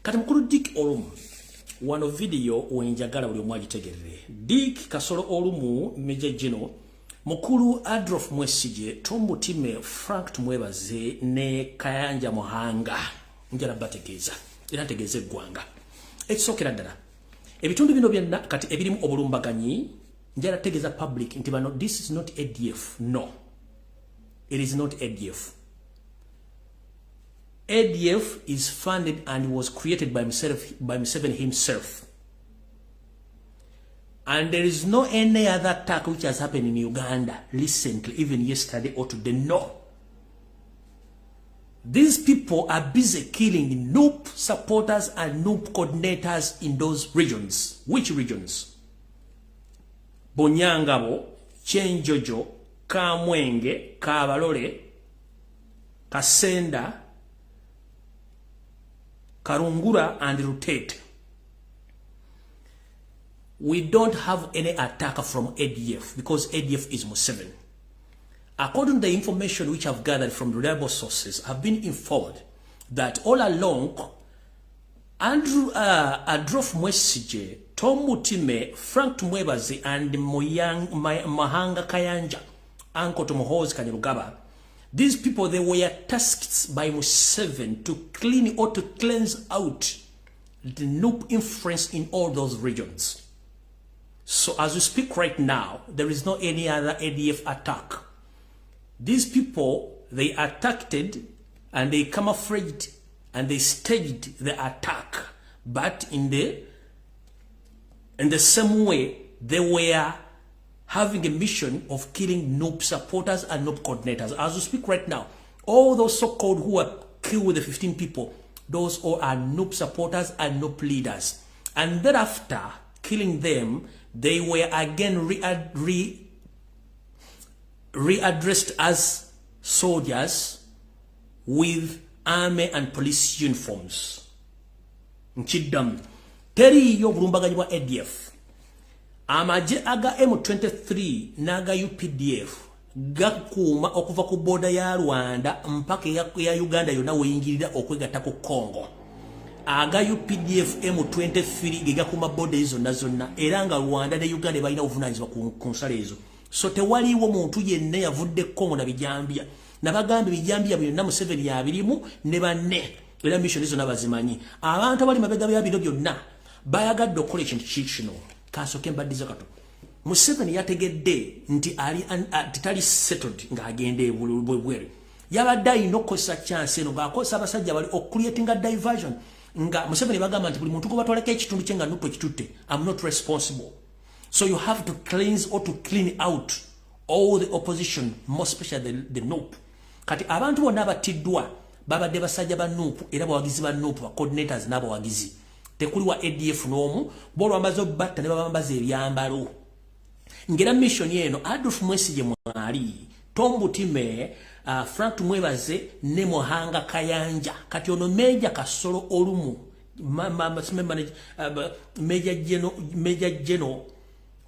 Kati mukulu Dick Olum, wano video wenjagala buli omu agitegerere. Dick Kasolo Olumu, Major General, mukulu Adolf Mwesige, Tom Mutime, Frank Tumwebaze ne Kayanja Muhanga. Njala bategeeza, era ntegeeza eggwanga. Ekisookera ddala, ebitundu bino byonna kati ebirimu obulumbaganyi, njala tegeeza public nti bano this is not ADF, no. It is not ADF. ADF is funded and was created by Museveni himself. And there is no any other attack which has happened in Uganda recently, even yesterday or today. No. These people are busy killing NUP supporters and NUP coordinators in those regions. Which regions? Bonyangabo, Chenjojo, Kamwenge, Kabalole, Kasenda, Karungura, and Rutate. We don't have any attack from ADF because ADF is Museveni. According to the information which I've gathered from reliable sources, I've been informed that all along, Adolf Mwesige, Tom Mutime, Frank Tumwebaze, and Mahanga Kayanja, Uncle to Muhoozi Kainerugaba, these people, they were tasked by Museveni to clean or to cleanse out the NUP influence in all those regions. So as we speak right now, there is no any other ADF attack. These people, they attacked and they camouflaged and they staged the attack. But in the same way, they were having a mission of killing NUP supporters and NUP coordinators. As we speak right now, all those so-called who are killed with the 15 people, those all are NUP supporters and NUP leaders. And thereafter, killing them, they were again readdressed as soldiers with army and police uniforms. Nchidam. Teriyo bulumbaganyi bwa ADF. Amagye aga M23 n'aga UPDF gakuuma okuva ku booda ya Rwanda mpaka ya Uganda yonna weyingirira okwegatta ku Congo. Aga UPDF M23 ge gakuuma booda ezo zonna zonna, era nga Rwanda ne Uganda balina obuvunaanyizibwa ku nsalo ezo. So tewaliwo muntu yenna yavudde Congo na bijambya. Nabagambye bijambya byonna Museveni yabirimu ne banne, era mission ezo nabazimanyi. Abantu abali mabega bya bino byonna bayagadde okukola ekintu kikino. Kasoke mbaddiza kato. Museveni yategedde nti ali tali settled ng'agenda ebweru. Yabadde alina okukozesa chance eno ng'akozesa abasajja bali okucreatinga diversion, nga Museveni bagamba nti buli muntu gwe batwalako ekitundu kye nga NUP ekitutte, I'm not responsible. So you have to cleanse or to clean out all the opposition, more especially the NUP. Kati abantu bonna abattiddwa babadde basajja ba NUP era bawagizi ba NUP, ba coordinators n'abawagizi. Tekuli wa ADF n'omu. Bo olwamaze obbatta ne babambaza ebyambalo. Ngera mission eno Adolf Mwesige mwali, Tom Butime, Frank Tumwebaze ne Muhanga Kayanja. Kati ono Major Kasolo Olumu, Major General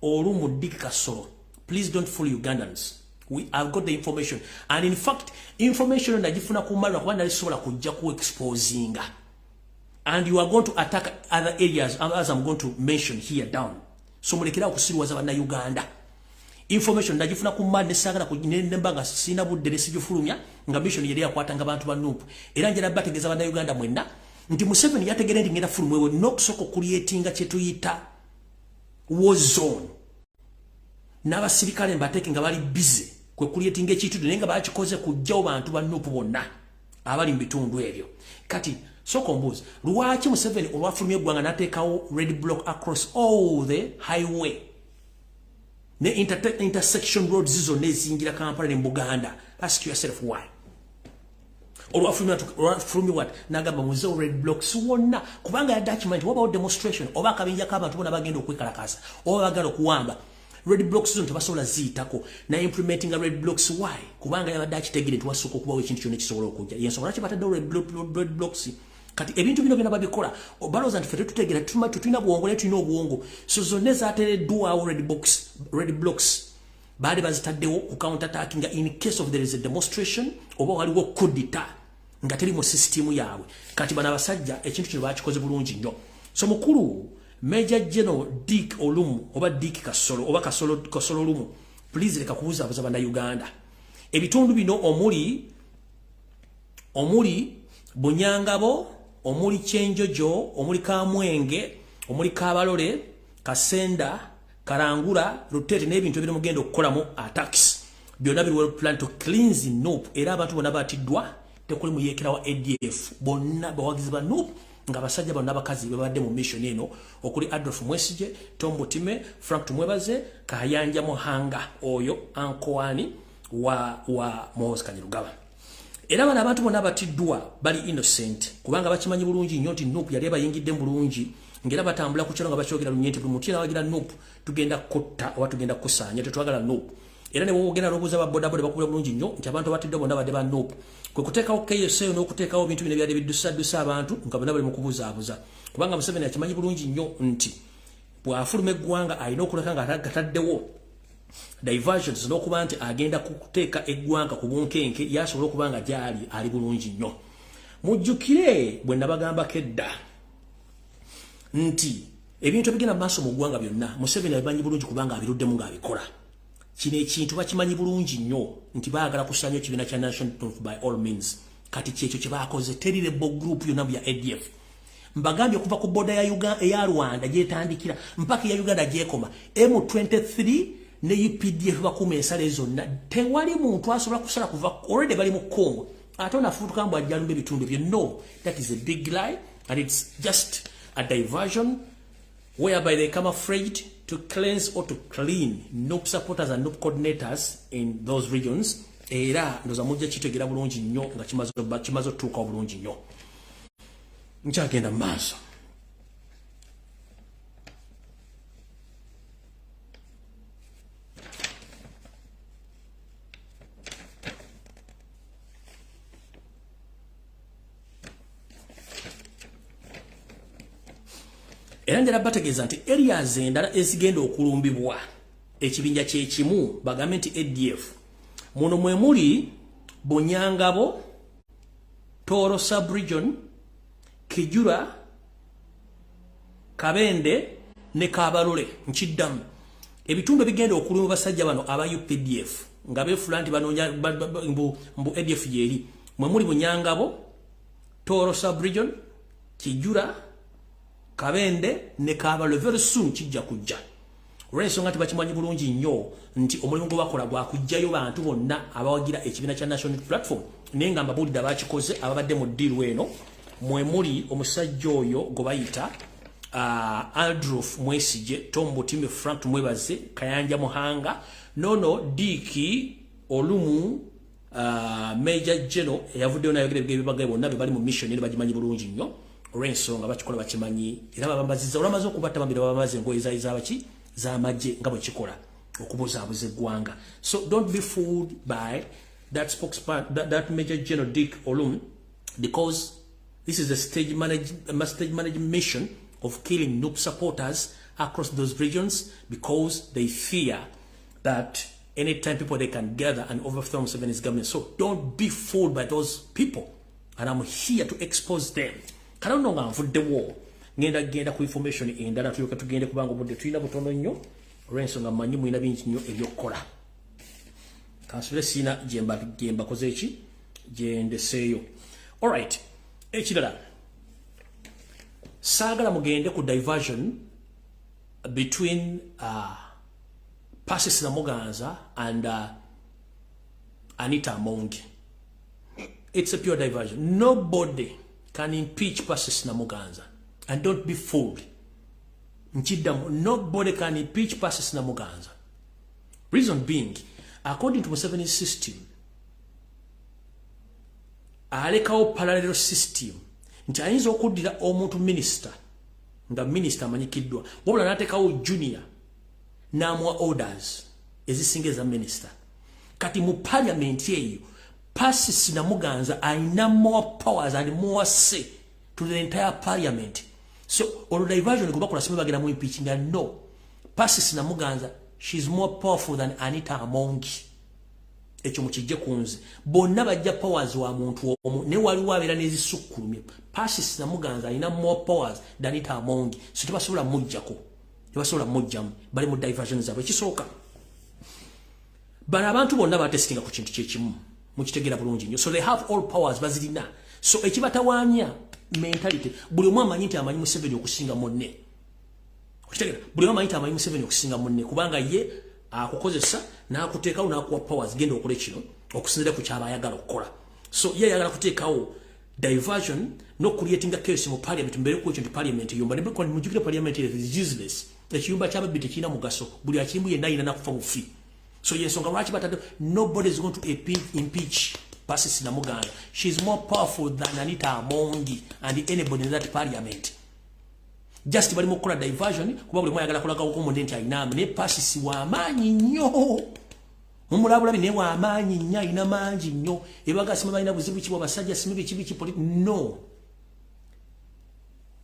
Olumu Dick Kasolo. Please don't fool Ugandans. We have got the information, and in fact information nagifuna kumalwa kuba nali sobola kujja ku exposinga, and you are going to attack other areas as I'm going to mention here down. So mulekera okusiriwaza bannayuganda. Information nagifuna ku mali, nesagala nemba nga sina budde nesijufulumya, nga mission yali yakwatanga bantu ba NUP. Era njala bategeeza bannayuganda mwenna nti Museveni yategere nti ngenda fulumwewe n'okusooka okucreatinga kye tuyita war zone n'abasirikale mbateeke nga bali busy kwe kucreatinga ekintu, naye nga bakikoze kujjawo bantu ba NUP bonna abali mu bitundu ebyo. Kati sooka ombuuzi, lwaki Museveni olwafulumya eggwanga n'ateekawo red block across all the highway ne intersection roads zonna eziyingira Kampala ne Buganda? Ask yourself why. Olwafulumya n'agamba muzeewo red blocks wonna, kubanga yadde akimanyi nti wabawo demonstration oba akabinja k'abantu bona bagenda okwekalakasa oba bagala okuwamba, red blocks zino tebasobola ziyitako. Na implementing red blocks, why? Kubanga yabadde akitegere nti wasooka okubawo ekintu kyonna ekisobola okujja. Yensonga lwaki bataddewo red blocks. Kati ebintu bino byonna babikola balowooza nti ffe tetutegeera, tetulina bwongo, naye tulina obwongo. So zonna ezateereddwawo red blocks baali bazitaddewo ku counter attacking in case of there is a demonstration oba waliwo kudita nga teri mu sisitimu yaabwe. Kati bano abasajja ekintu kino bakikoze bulungi nnyo. So mukulu Major General Dick Olumu oba Dick Kasolo oba Kasolo, Kasolo Olumu, please leka kubuzaabuza bannayuganda. Ebitundu bino omuli Bunyangabo, omuli Kyenjojo, omuli Kamwenge, omuli Kabalole, Kasenda, Karangura, Rutete n'ebintu ebiri mugenda okukolamu attacks, byonna biri well plan to cleanse NUP. Era abantu bonna batiddwa tekuli muyeekera wa ADF, bonna bawagizi ba NUP, nga abasajja bonna abakazi babadde mu mission eno, okuli Adolf Mwesige, Tom Butime, Frank Tumwebaze, Kayanja Muhanga, oyo ankoani wa Muhoozi Kainerugaba. Era bano abantu bonna batiddwa bali innocent, kubanga bakimanyi bulungi nnyo nti NUP yali abayingidde bulungi, ngera batambula ku kyalo nga bakyogera lunye nti buli muntu awagira NUP tugenda kutta oba tugenda kusaanya, tetwagala NUP. Era ne bwogenda n'obuuza ba bodaboda bakubira bulungi nnyo nti abantu abatiddwa bonna badde ba NUP. Kwe kuteekawo KSA n'okuteekawo ebintu bino ebyali biddusaddusa abantu nga bonna bali mu kubuzaabuza, kubanga Museveni akimanyi bulungi nnyo nti bw'afuluma eggwanga alina okuleka nga gataddewo diversions n'okuba nti agenda kuteeka eggwanga ku bunkenke, yasobola okuba nga gyali ali bulungi nnyo. Mujjukire bwe nabagambako edda nti ebintu ebigenda mu maaso mu ggwanga byonna Museveni abimanyi bulungi, kubanga abiruddemu ng'abikola. Kino ekintu bakimanyi bulungi nnyo nti baagala kusanyo ekibiina kya National Proof by all means. Kati kyekyo kye bakoze. Teri rebel group yonna ya ADF. Mbagambye, okuva ku border ya Uganda, eya Rwanda gyetandikira mpaka ya Uganda gyekoma, M23 ne UPDF bakuuma ensalo zonna. Tewali muntu asobola kusala kuva, already bali mu Congo, ate onafuutuka mbu ajja lumba ebitundu byo. No, that is a big lie and it's just a diversion whereby they come afraid to cleanse or to clean NUP supporters and NUP coordinators in those regions. Era ndoza mujja kitegera bulungi nnyo nga kimaze otutuukawo bulungi nnyo. Nkyagenda mu maaso. Era njala bategeeza nti areas endala ezigenda okulumbibwa ekibinja kyekimu, bagambe nti ADF, muno mwe muli Bunyangabo, Toro subregion, Kijura, Kabende ne Kabalole. Nkiddamu, ebitundu ebigenda okulumba basajja bano aba UPDF nga beefula nti banoonya mbu ADF gyeri, mwe muli Bunyangabo, Toro subregion, Kijura, Kabende ne Kabalole. Very soon kijja kujja. Olw'ensonga nti bakimanyi bulungi nnyo nti omulimu gwe bakola gwa kuggyayo bantu bonna abawagira ekibiina kya National Platform. Naye nga mbabuulidde abakikoze, ababadde mu ddiiru eno, mwe muli omusajja oyo gwe bayita Andrew Mwesigye, Tom Butime, Frank Tumwebaze, Kayanja Muhanga, nono Dick Olumu, Major General eyavuddeyo nayogera ebigambo. Bonna be bali mu mission eno bagimanyi bulungi nnyo. Olw'ensonga bakikola bakimanyi, era babambaziza olwamaze okubatta bambira babamaze engoye zaali zabaki z'amagye nga bwe kikola okubuzaabuza eggwanga. So don't be fooled by that spokesman, that Major General Dick Olum, because this is a stage managed mission of killing NUP supporters across those regions, because they fear that anytime people, they can gather and overthrow Museveni's government. So don't be fooled by those people. And I'm here to expose them. Kale nno nga nvuddewo, ngenda genda ku information endala, tulyoke tugende, kubanga obudde tulina butono nnyo, olw'ensonga mmanyi mulina bingi nnyo ebyokukola. Kansubire siina gye mbakoze eki gye ndeseeyo. Alright, ekirala, saagala mugende ku diversion between Persis Namuganza and Anita Among. It's a pure diversion. Nobody can impeach Persis Namuganza. And don't be fooled. Nkiddamu, nobody can impeach Persis Namuganza. Reason being, according to Museveni's system, alekawo parallel system nti ayinza okuddira omuntu minisita, nga minisita amanyikiddwa, wabula n'ateekawo junior n'amuwa orders ezisinga eza minisita. Kati mu parliament eyo, Persis Namuganza alina more powers and more say to the entire parliament. So olwo diversion gwe bakola, simu bagenda mu impeaching. No, Persis Namuganza, she's more powerful than Anita Among. Ekyo mukijje ku nze. Bonna bajja powers wa muntu omu, naye waliwo abeera n'ezisukkulumye. Persis Namuganza alina more powers than Anita Among, so tebasobola mujjako, tebasobola mujjamu. Bali mu diversion zaabwe. Ekisooka, bano abantu bonna batestinga ku kintu kyekimu, mukitegeera bulungi nnyo. So they have all powers, bazirina. So ekibatawaanya, mentality. Buli omu amanyi nti amanyi Museveni okusinga munne. Okitegeera? Buli omu amanyi nti amanyi Museveni okusinga munne, kubanga ye akukozesa n'akuteekawo n'akuwa powers, genda okole kino, okusinziira ku kyaba ayagala okukola. So ye ayagala kuteekawo diversion no creating a chaos mu parliament, mbere ku ekyo nti parliament yumba. Mujjukire, parliament is useless. Ekiyumba ky'ababbi tekirina mugaso. Buli akirimu yenna ayina nakufa bufi. So yensonga lwaki batadde. Nobody is going to impeach Persis Namuganza. She is more powerful than Anita Among and anybody in that parliament. Just bali mu kukola diversion, kuba buli omu ayagala kulagako munne nti alina. Naye Persis w'amaanyi nnyo, mumulabulabi, naye w'amaanyi nnyo, alina mangi nnyo. Ebaga simu balina buzibu ki bwabasajja, simu biki biki. No,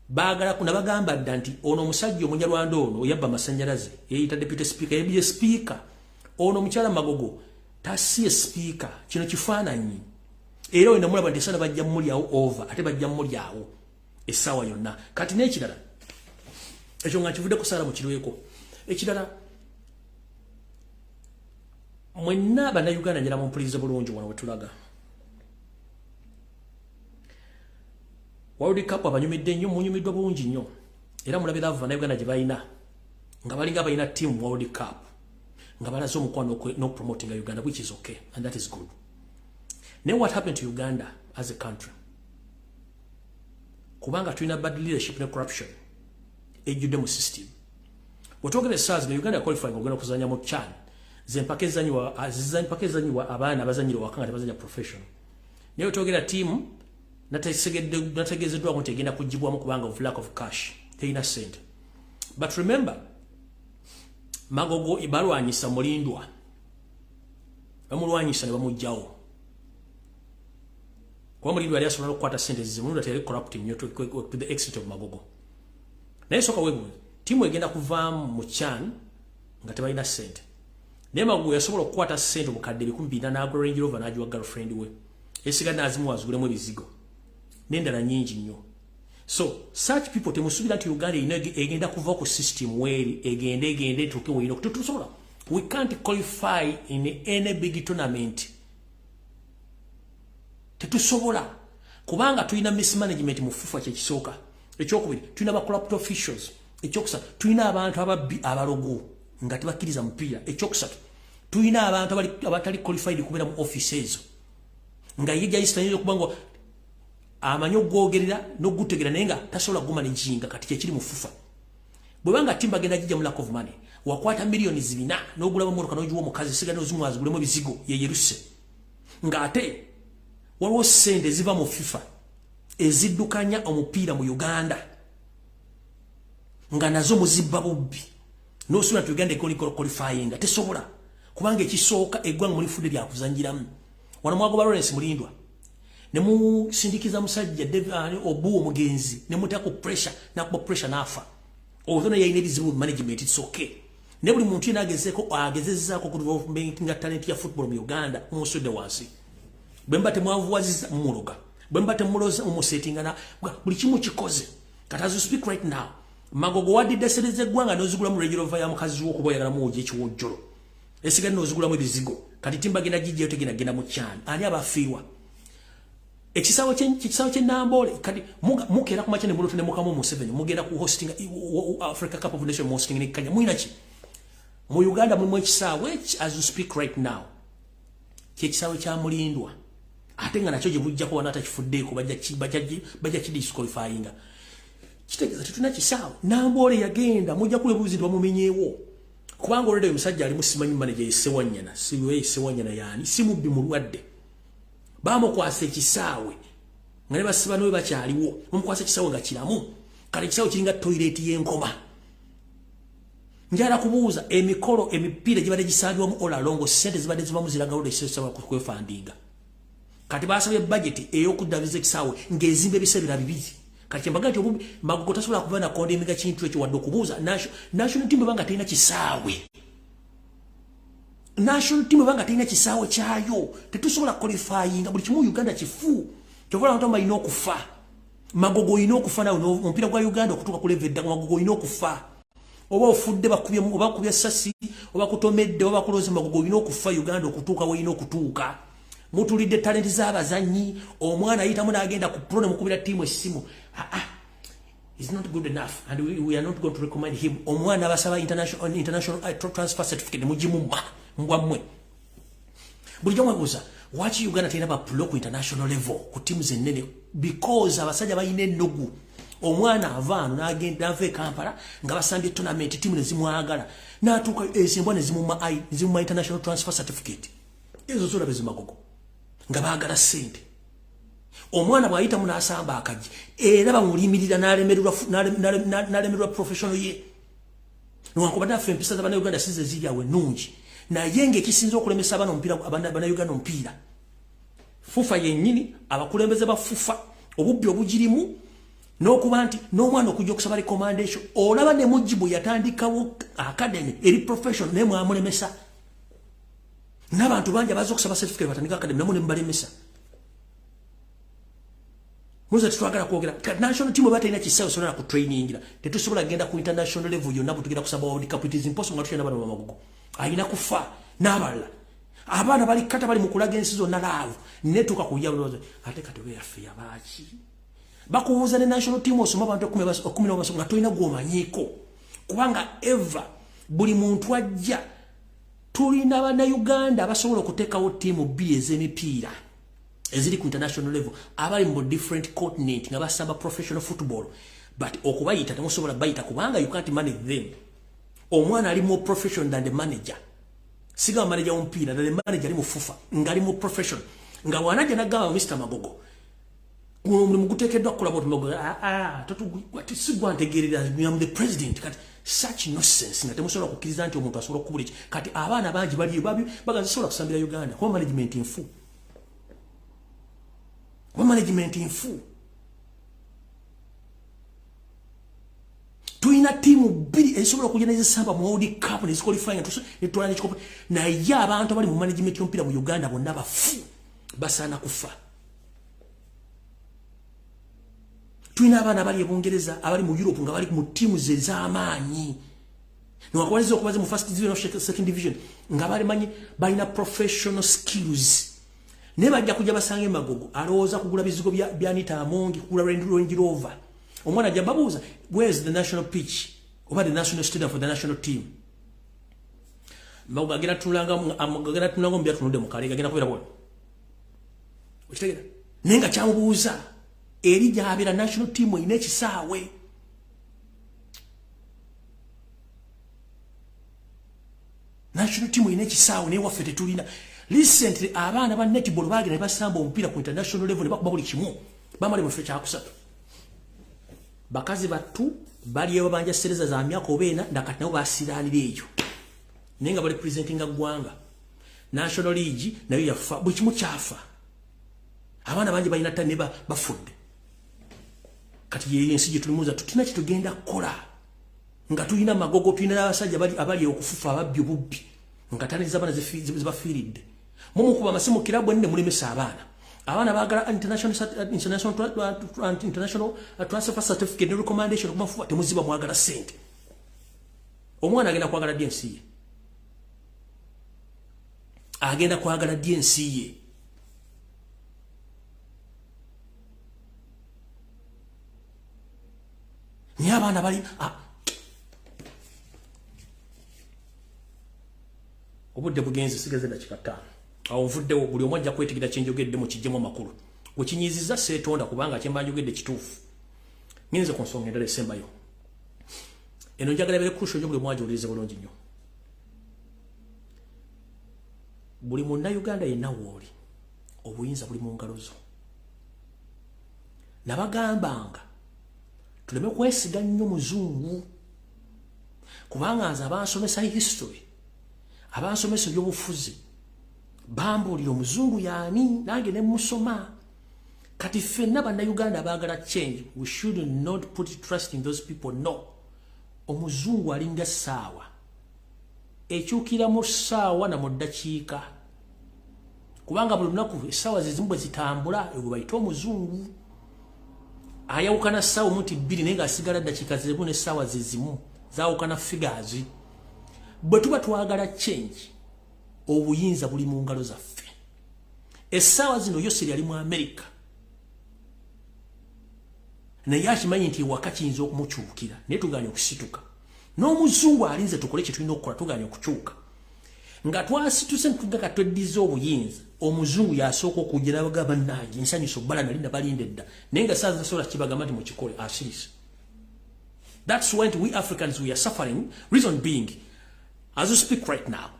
baagala nabagamba dda nti ono omusajja Omunyarwanda ono oyabba amasannyalaze yeyita deputy speaker, yebye speaker. Ono omukyala Magogo tasiye speaker, kino kifaananyi. Era wena mulaba nti esana bajja mulyawo over, ate bajja mulyawo essaawa yonna. Kati n'ekirala, ekyo nga nkivudde kusaala mu kirweko. Ekirala, mwenna Bannayuganda, njala mumpulirize bulungi. Wano wetulaga World Cup, abanyumidde nnyo, munyumiddwa bulungi nnyo, era mulabira avo Bannayuganda gye balina nga balinga balina team World Cup, nga balaze omukwano n'okupromotinga Uganda, which is okay and that is good. Naye what happened to Uganda as a country? Kubanga tulina bad leadership ne corruption ejjudde mu system. Bwetwogera essaawa zino, Uganda qualifying ogenda kuzanya mu CHAN, zempaka ezanyiwa abaana abazanyira waka nga tebazanya professional. Naye wetwogera, tiimu nategeezeddwako nti egenda kugibwamu kubanga of lack of cash, terina sente. But remember, Magogo balwanyisa Mulindwa, bamulwanyisa ne bamugjawo, kuba Mulindwa yali asobola okukwata sente zize. Mulindwa teyali corrupt nnyo to the extent of Magogo. Naye soka weebuuze, tiimu egenda kuvaamu mu CHAN nga tebalina sente, naye Magogo yasobola okukwata sente obukadde 400 n'agula Range Rover n'agiwa girlfriend we, esigadde n'azimuwa azigulemu ebizigo n'endala nnyingi nnyo. So such people, temusuubira nti Uganda erina egenda kuva ku system weeri egende egende etuuke weerina. Tetusobola. We can't qualify in any big tournament. Tetusobola, kubanga tulina mismanagement mu FUFA, kyekisooka. Ekyokubiri, tulina ba corrupt officials. Ekyokusatu, tulina abantu ababbi, abalogo. Nga tebakkiriza mupiira. Ekyokusatu, tulina abantu abatali qualified kubeera mu office ezo, nga ye jayisitanyinza okuba nga amanyi okwogerera n'ogutegera, naye nga tasobola kuguma nejinga. Kati kyekiri mu FUFA, bwebanga timba genda gijja mu lack of money, wakwata miliyoni 400 n'ogula motoka n'ogiwa omukazi, sigala n'ozimwazigulemu ebizigo, yeyeruse. Ng'ate waliwo ssente eziva mu FIFA eziddukanya omupiira mu Uganda, nga nazo muzibba bubbi, n'osuubira nti Uganda equalifyinga. Tesobola, kubanga ekisooka, eggwanga mulifudde lyakuzanyiramu. Wano mwagoba Lawrence Mulindwa ne musindikiza musajja obu omugenzi, ne muteeka ku pressure, nakuba pressure n'afa. Although naye yalina ebizibu management, it's okay. Ne buli muntu yena agezeeko, agezezzaako ku development nga talent ya football mu Uganda, mumusudde wansi. Bwe mba temwavuwaziza, mumuloga. Bwe mba temuloza, mumusetingana. Buli kimu kikoze. Kati as you speak right now, Magogo wadidde sente eggwanga n'ozigulamu Range Rover ya mukazi wo, okuba oyagalamu oja ekiwojjolo, esigadde n'ozigulamu ebizigo. Kati timba genda gijjayo, tegenda genda mu kyana. Ani abafiirwa? Ekisawo kye Namboole. Kati mukeera ku makya ne mulota ne mukamu Museveni, mugenda ku hosting Africa Cup of Nations, hosting ne Kenya. Mulina ki mu Uganda? Mulimu ekisaawe as you speak right now, kyekisaawe kya Mulindwa, ate nga nakyo gye bujjako wana atakifuddeeko bajja kidisqualifyinga. Kitegeeza tetulina kisaawe. Namboole yagenda, mujja kule buzi nti bamumenyeewo, kubanga olwedde oyo musajja alimu simanyi manager Yesewanyana, siwe Yesewanyana yaani si mubbi, mulwadde. Bamukwasa ekisaawe nga ne basiba nowe bakyaliwo, bamukwasa ekisaawe nga kiramu. Kale ekisaawe kiringa toilet y'enkoma. Njala kubuuza, emikolo emipiira gibadde gisambibwamu all along, sente zibadde zibamu ziraga olwo ekisobola kwefandinga. Kati basabye budget ey'okuddabiza ekisaawe ng'ezimba ebiseera bibiri. Kati kyembaga nti obubi, Magogo tasobola kuba na condemninga kintu ekyo wadde okubuuza. National team banga terina kisaawe, national team banga terina kisaawe kyayo, tetusobola qualifyinga. Buli kimu Uganda kifu. Kyova abantu balina okufa. Magogo olina okufa nawe, omupiira gwa Uganda okutuuka ku level eddako. Magogo olina okufa, oba ofudde bakubye, oba bakubye sasi, oba kutomedde, oba bakuloze. Magogo olina okufa, Uganda okutuuka weerina okutuuka. Mutulidde talenti z'abazannyi. Omwana ayitamu n'agenda ku pro, ne mukubira ttiimu essimu, "Ah, ah, is not good enough and we are not going to recommend him." Omwana abasaba international transfer certificate, nemugimumma mbwammwe. Bulijjo mwebuuza waki Uganda terina ba pro ku international level, ku teams ennene? Because abasajja balina ennugu. Omwana avaano n'agenda, nava e Kampala nga basambye tournament, tiimu nezimwagala, n'atuuka ezimbwa nezimuma international transfer certificate. Ezo zolaba ezimagogo nga baagala ssente. Omwana bw'ayitamu n'asamba akajji, era bamulimirira n'alemererwa professional ye. Newankubadde affe empisa z'Abannayuganda si ze ziri awo ennungi, naye ng'ekisinza okulemesa abaana omupiira, Bannayuganda omupiira, FUFA yennyini, abakulembeze ba FUFA, obubbi obugirimu, n'okuba nti n'omwana okujja okusaba recommendation, olaba ne Mujibu yatandikawo academy eri professional, naye mwamulemesa. N'abantu bangi abaza okusaba certificate batandika academy, namwe ne mubalemesa. Muze tetwagala kwogera. National team bata ina kisaawe sobola ku trainingira, tetusobola genda ku international level yonna. Bwe tugenda kusaba World Cup, it is impossible nga tukyalina bano bamagogo. Alina kufa n'abalala. Abaana bali kata bali mu kulaga ensi zonna love, netuuka ku yabuloza. Ate kati weyaffe yabaaki bakubuuza ne national team, osoma abantu ekumi n'obaso nga tolina gw'omanyiiko, kubanga eva buli muntu ajja. Tulina Bannayuganda abasobola okuteekawo ttiimu bbiri ez'emipiira eziri ku international level, abali mu different continent nga basamba professional football, but okubayita temusobola bayita, kubanga you can't manage them. Omwana ali more professional than the manager, siga manager w'omupiira, than the manager ali mu FUFA ng'ali mu profession, nga bw'anajja n'agamba, "Mr Magogo, guno omulimu guteekeddwa kukola bw'oti." Magogo, "Ah, sigwa ntegeerera, am the president." Kati such nonsense nga temusobola kukkiriza nti omuntu asobola okukubula eki. Kati abaana bangi baliyo baga zisobola kusambira Uganda kuba management nfu, kuba management nfu. Tulina ttiimu bbiri ezisobola okujja nezisamba mu World Cup, neziqualifying, netwala nekikopo, naye abantu abali mu management y'omupiira mu Uganda bonna bafu, basaana kufa. Tulina abaana abali ebungereza, abali mu Europe, nga bali mu ttiimu ze ez'amaanyi, newakubaliza okubaze mu first division or second division, nga balimanyi balina professional skills, naye bajja kujja basanga emagogo alowooza kugula bizigo bya Anita Amongi, kugula Range Rover. Omwana ajja babuuza, "Where is the national pitch oba the national stadium for the national team?" Magogo agenda tunulanga mu byatunudde mu kale agenda kubeera bw'atyo. Okitegeera? Naye nga kyamubuuza eri gy'abeera national team erina ekisaawe. National team erina ekisaawe naye waffe tetulina. Recently abaana ba netball baagenda ne basamba omupiira ku international level ne bakuba buli kimu. Bamala mu kifo kyakusatu. Bakazi battu bali babanja sereza za myaka oba ena nakati nabo basiraanira eyo. Naye nga bali presentinga ggwanga. National League nayo yafa, buli kimu kyafa. Abaana bangi balina ttani ne bafudde. Kati ye ensi gye tulimuza tulina kye tugenda kukola. Nga tulina magogo, tulina n'abasajja abali okufufa ababbi obubbi. Nga tani z'abaana zibafiiridde. Mumukuba amasimu kirabu ennene mulemesa abaana. Abaana baagala international transfer certificate ne recommendation okumafuba temuziba mwagala ssente. Omwana agenda kwagala ddi ensi ye? Agenda kwagala ddi ensi ye? Naye abaana bali obudde bugenze sigaze dakika 5. Awo nvuddewo buli omu ajja kwetegera kye njogedde mu kijjemu amakulu. Wekinyiizizza seetonda kubanga kye mba njogedde kituufu. Ngenze ku nsonga endala esembayo. Eno njagala ebeere crucial nnyo buli omu agiwulirize bulungi nnyo. Buli munnayuganda yenna w'oli, obuyinza buli mu ngalo zo. Nabagambanga tuleme kwesiga nnyo muzungu, kubanga nze abansomesa history, abansomesa ebyobufuzi bambuulira omuzungu yaani, nange ne musoma. Kati ffenna bannayuganda abaagala change, we should not put trust in those people. No, omuzungu alinga ssaawa, ekyukira mu ssaawa na mu ddakiika, kubanga buli lunaku essaawa ze zimu bwe zitambula ewe bayita omuzungu. Ayawukana ssaawa omu nti bbiri naye ng'asigala ddakiika zezimu n'essaawa ze zimu, zaawukana figures. Bwe tuba twagala change, obuyinza buli mu ngalo zaffe. Essaawa zino Yoseri yali mu Amerika, naye akimanyi nti ewaka kiyinza okumukyukira, naye tuganye okusituka. N'omuzungu alinze tukole kye tulina okukola, tuganye okukyuka. Nga twasituse ntuga katweddiza obuyinza, omuzungu yasooka okujja n'abagamba bannange nsanyusa obbala nali nabalinda edda, naye nga saaza tasobola kibagamba nti mukikole asirise. That's why we Africans, we are suffering. Reason being, as we speak right now,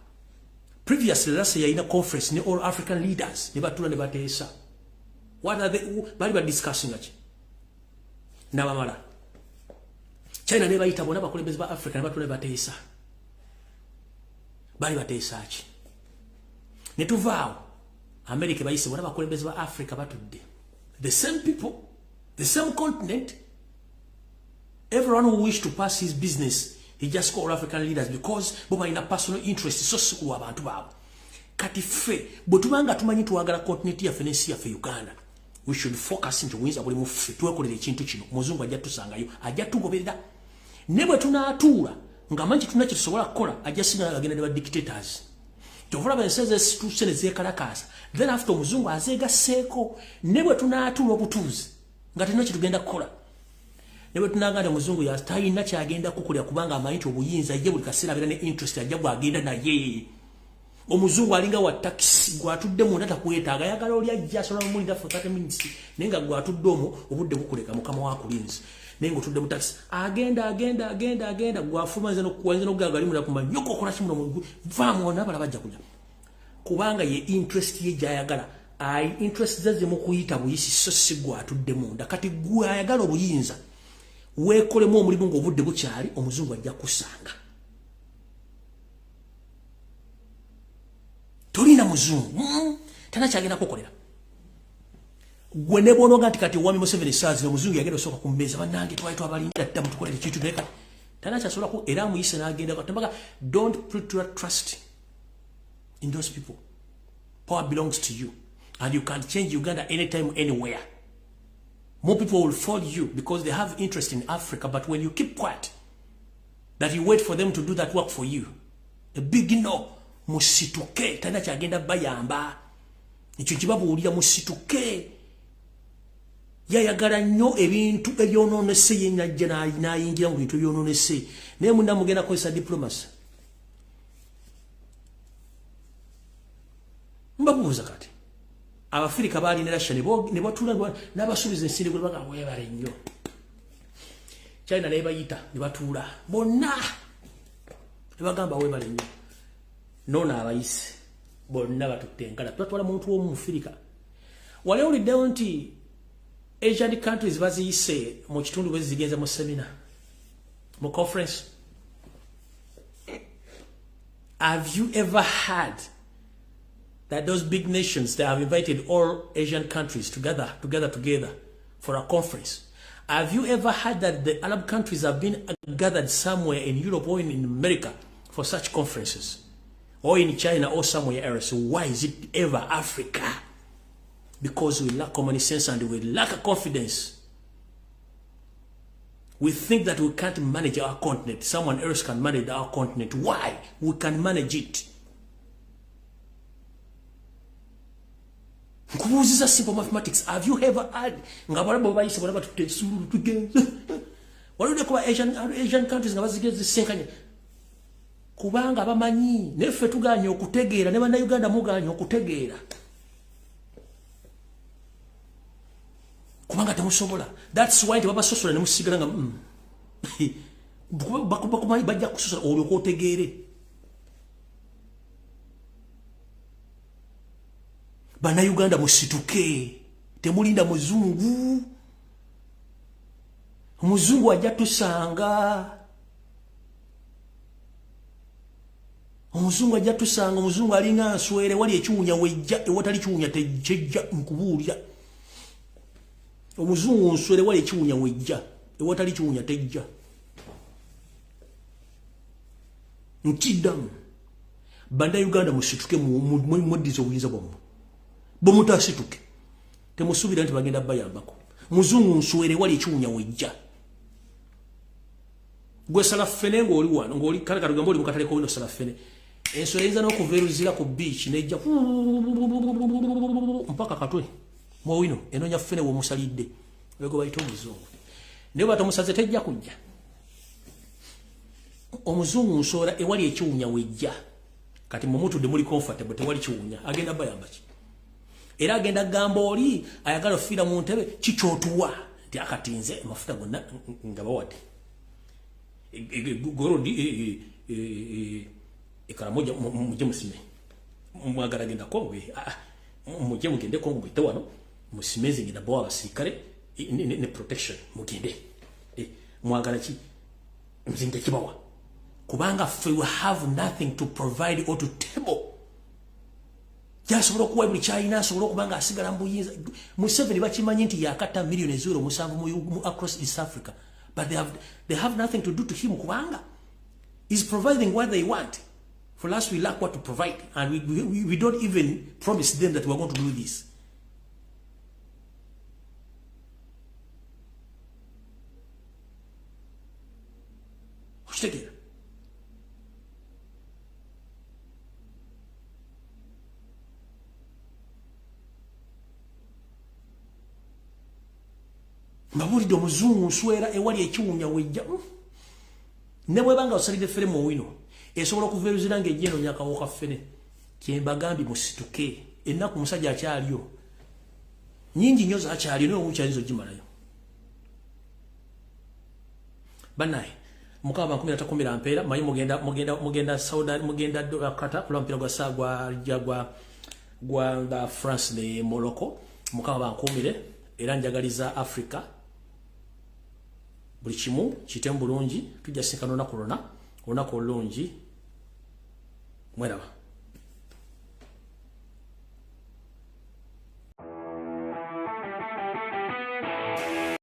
previously last year in a conference ne all African leaders ne batula ne bateesa. What are they bali ba discussing ki? Nabamala China ne bayita bonna abakulembeze ba Africa ne batula ne bateesa. Bali bateesa ki? Ne tuvaawo America bayise bonna abakulembeze ba Africa batudde. The same people, the same continent. Everyone who wish to pass his business, he just call African leaders because bo balina personal interest, so si ku abantu baabwe. Kati ffe bwe tubanga tumanyi twagala continent yaffe n'ensi yaffe Uganda, we should focus nti obuyinza buli mu ffe, twekolera ekintu kino. Omuzungu ajja tusangayo, ajja tugoberera. Ne bwe tunaatuula nga manyi tulina kye tusobola kukola, ajja sigala agenda ne ba dictators. Kyova olaba ensi ezesituuse ne zeekalakaasa, then after omuzungu azeegasseeko. Ne bwe tunaatuula obutuuzi nga tulina kye tugenda kukola, ne bwe tunagamba omuzungu talina kyagenda kukolera, kubanga amanyi nti obuyinza ye buli kaseera abeera ne interest, ajja gwagenda naye. Omuzungu alinga wa takisi, gwatudde munda takwetaaga, ayagala oli ajja asobola mumulinda for 30 minutes, naye nga gwatudde omwo obudde bukuleka mukama wakulinzi, naye ng'otudde mu takisi agenda agenda agenda agenda, gwafuluma nze nokuwanza nokugaga ali munda kumanya nyoko okola ki muno, vaamu n'abalala bajja kuja, kubanga ye interest ye gy'ayagala, ai interest ze zimukuyita buyisi, so si gwatudde munda. Kati gwe ayagala obuyinza weekolemu omulimu ng'obudde bukyali, omuzungu ajja kusanga. Tolina muzungu tana kyagenda kukolera gwe ne bw'onoga nti kati owami Museveni saazi omuzungu yagenda osooka ku mmeeza, bannange twali twabalinda dda mutukolere ekintu, naye kati tana kyasobola ku era amuyise n'agenda. Katembaga, don't put your trust in those people. Power belongs to you and you can change Uganda anytime, anywhere. More people will follow you because they have interest in Africa, but when you keep quiet, that you wait for them to do that work for you, a big no. Musituke, talina kyagenda bayamba, ekyo kibabuulira. Musituke. Yayagala nnyo ebintu ebyonoonese, ye najja n'ayingira mu bintu ebyonoonese, naye munna mugenda kukozesa diplomacy. Mbabuuza kati. Abafirika baali ne Russia ne batuula n'abasuubiza ensi ne bagamba weebale nnyo. China ne bayita ne batuula bonna ne bagamba weebale nnyo. Nona abayise bonna batutte enkala twatwala muntu omu Mufirika. Wali owuliddewo nti Asian countries baziyise mu kitundu bwe zigenze mu seminar, mu conference? Have you ever heard that those big nations that have invited all Asian countries together for a conference? Have you ever heard that the Arab countries have been gathered somewhere in Europe or in America for such conferences? Or in China or somewhere else? Why is it ever Africa? Because we lack common sense and we lack confidence. We think that we can't manage our continent. Someone else can manage our continent. Why? We can manage it. Nkubuuziza simple mathematics. Have you ever had nga balabo bayise bona batutte ekisululu tugenze? Waliwo kuba Asian countries nga bazigeze senkanya. Kubanga bamanyi neffe tuganye okutegeera ne bannayuganda muganye okutegeera. Kubanga temusobola. That's why tebabasosola ne musigala nga bakumanyi bajja kusosola olyoka otegeere. Bannayuganda musituke, temulinda muzungu. Omuzungu ajja tusanga. Omuzungu ajja tusanga, omuzungu alinga nswere wali ekiwunya wejja, ewatali kiwunya tejja nkubuulira. Omuzungu nswere wali ekiwunya wejja, ewatali kiwunya tejja. Nkiddamu. Bannayuganda musituke mweddize obuyinza bwammwe. Bwe mutasituke temusuubira nti bagenda bayambako. Muzungu nswere wali ekiwunya wejja. Gwe sala ffene ng'oli wano, ng'oli kale katugambe oli mu katale k'owino sala ffene. Ensolo eyinza n'okuva eruzira ku beach n'ejja mpaka Katwe mwowino enoonya ffene w'omusalidde. Oyo gwe bayita omuzungu. Naye bw'aba tomusaze tejja kujja. Omuzungu nsoola ewali ekiwunya wejja. Kati mwe mutudde muli comfortable tewali kiwunya. Agenda bayamba ki? Era agenda gamba oli ayagala ofiira mu ntebe kikyotuwa nti akatinze amafuta gonna nga bawadde. Gorodi ekaramoja mujje musime. Mwagala genda Kongo mujje mugende Kongo muyite wano musime zingenda bo abasirikale ne protection mugende. Mwagala ki nzinge kibawa. Kubanga we have nothing to provide or to table. Jasobola okuwa buli kyalina asobola okuba nga asigala mu buyinza. Museveni bakimanyi nti yakata miliyoni 0.7 across East Africa. But they have nothing to do to him kubanga he's providing what they want. For us, we lack what to provide. And we don't even promise them that we're going to do this. Okitegeera? Mbabuulidde omuzungu nswera ewali ekiwunya wejja. Ne bw'eba nga osalidde ffene mu wino, esobola okuva eruzira ng'ejja enoonya akawo ka ffene. Kye mbagambye musituke. Ennaku omusajja akyaliyo. Nnyingi nnyo z'akyaliyo naye omukyayinza ogimalayo. Bannaye, Mukama bakumira takumira mpeera, manyi mugenda Saudi, mugenda Qatar kulaba omupiira gwa saa gwa France ne Morocco. Mukama bankuumire era njagaliza Africa buli kimu kitemu bulungi. Tujja sinkana olunaku lwonna, olunaku olulungi. Mweraba.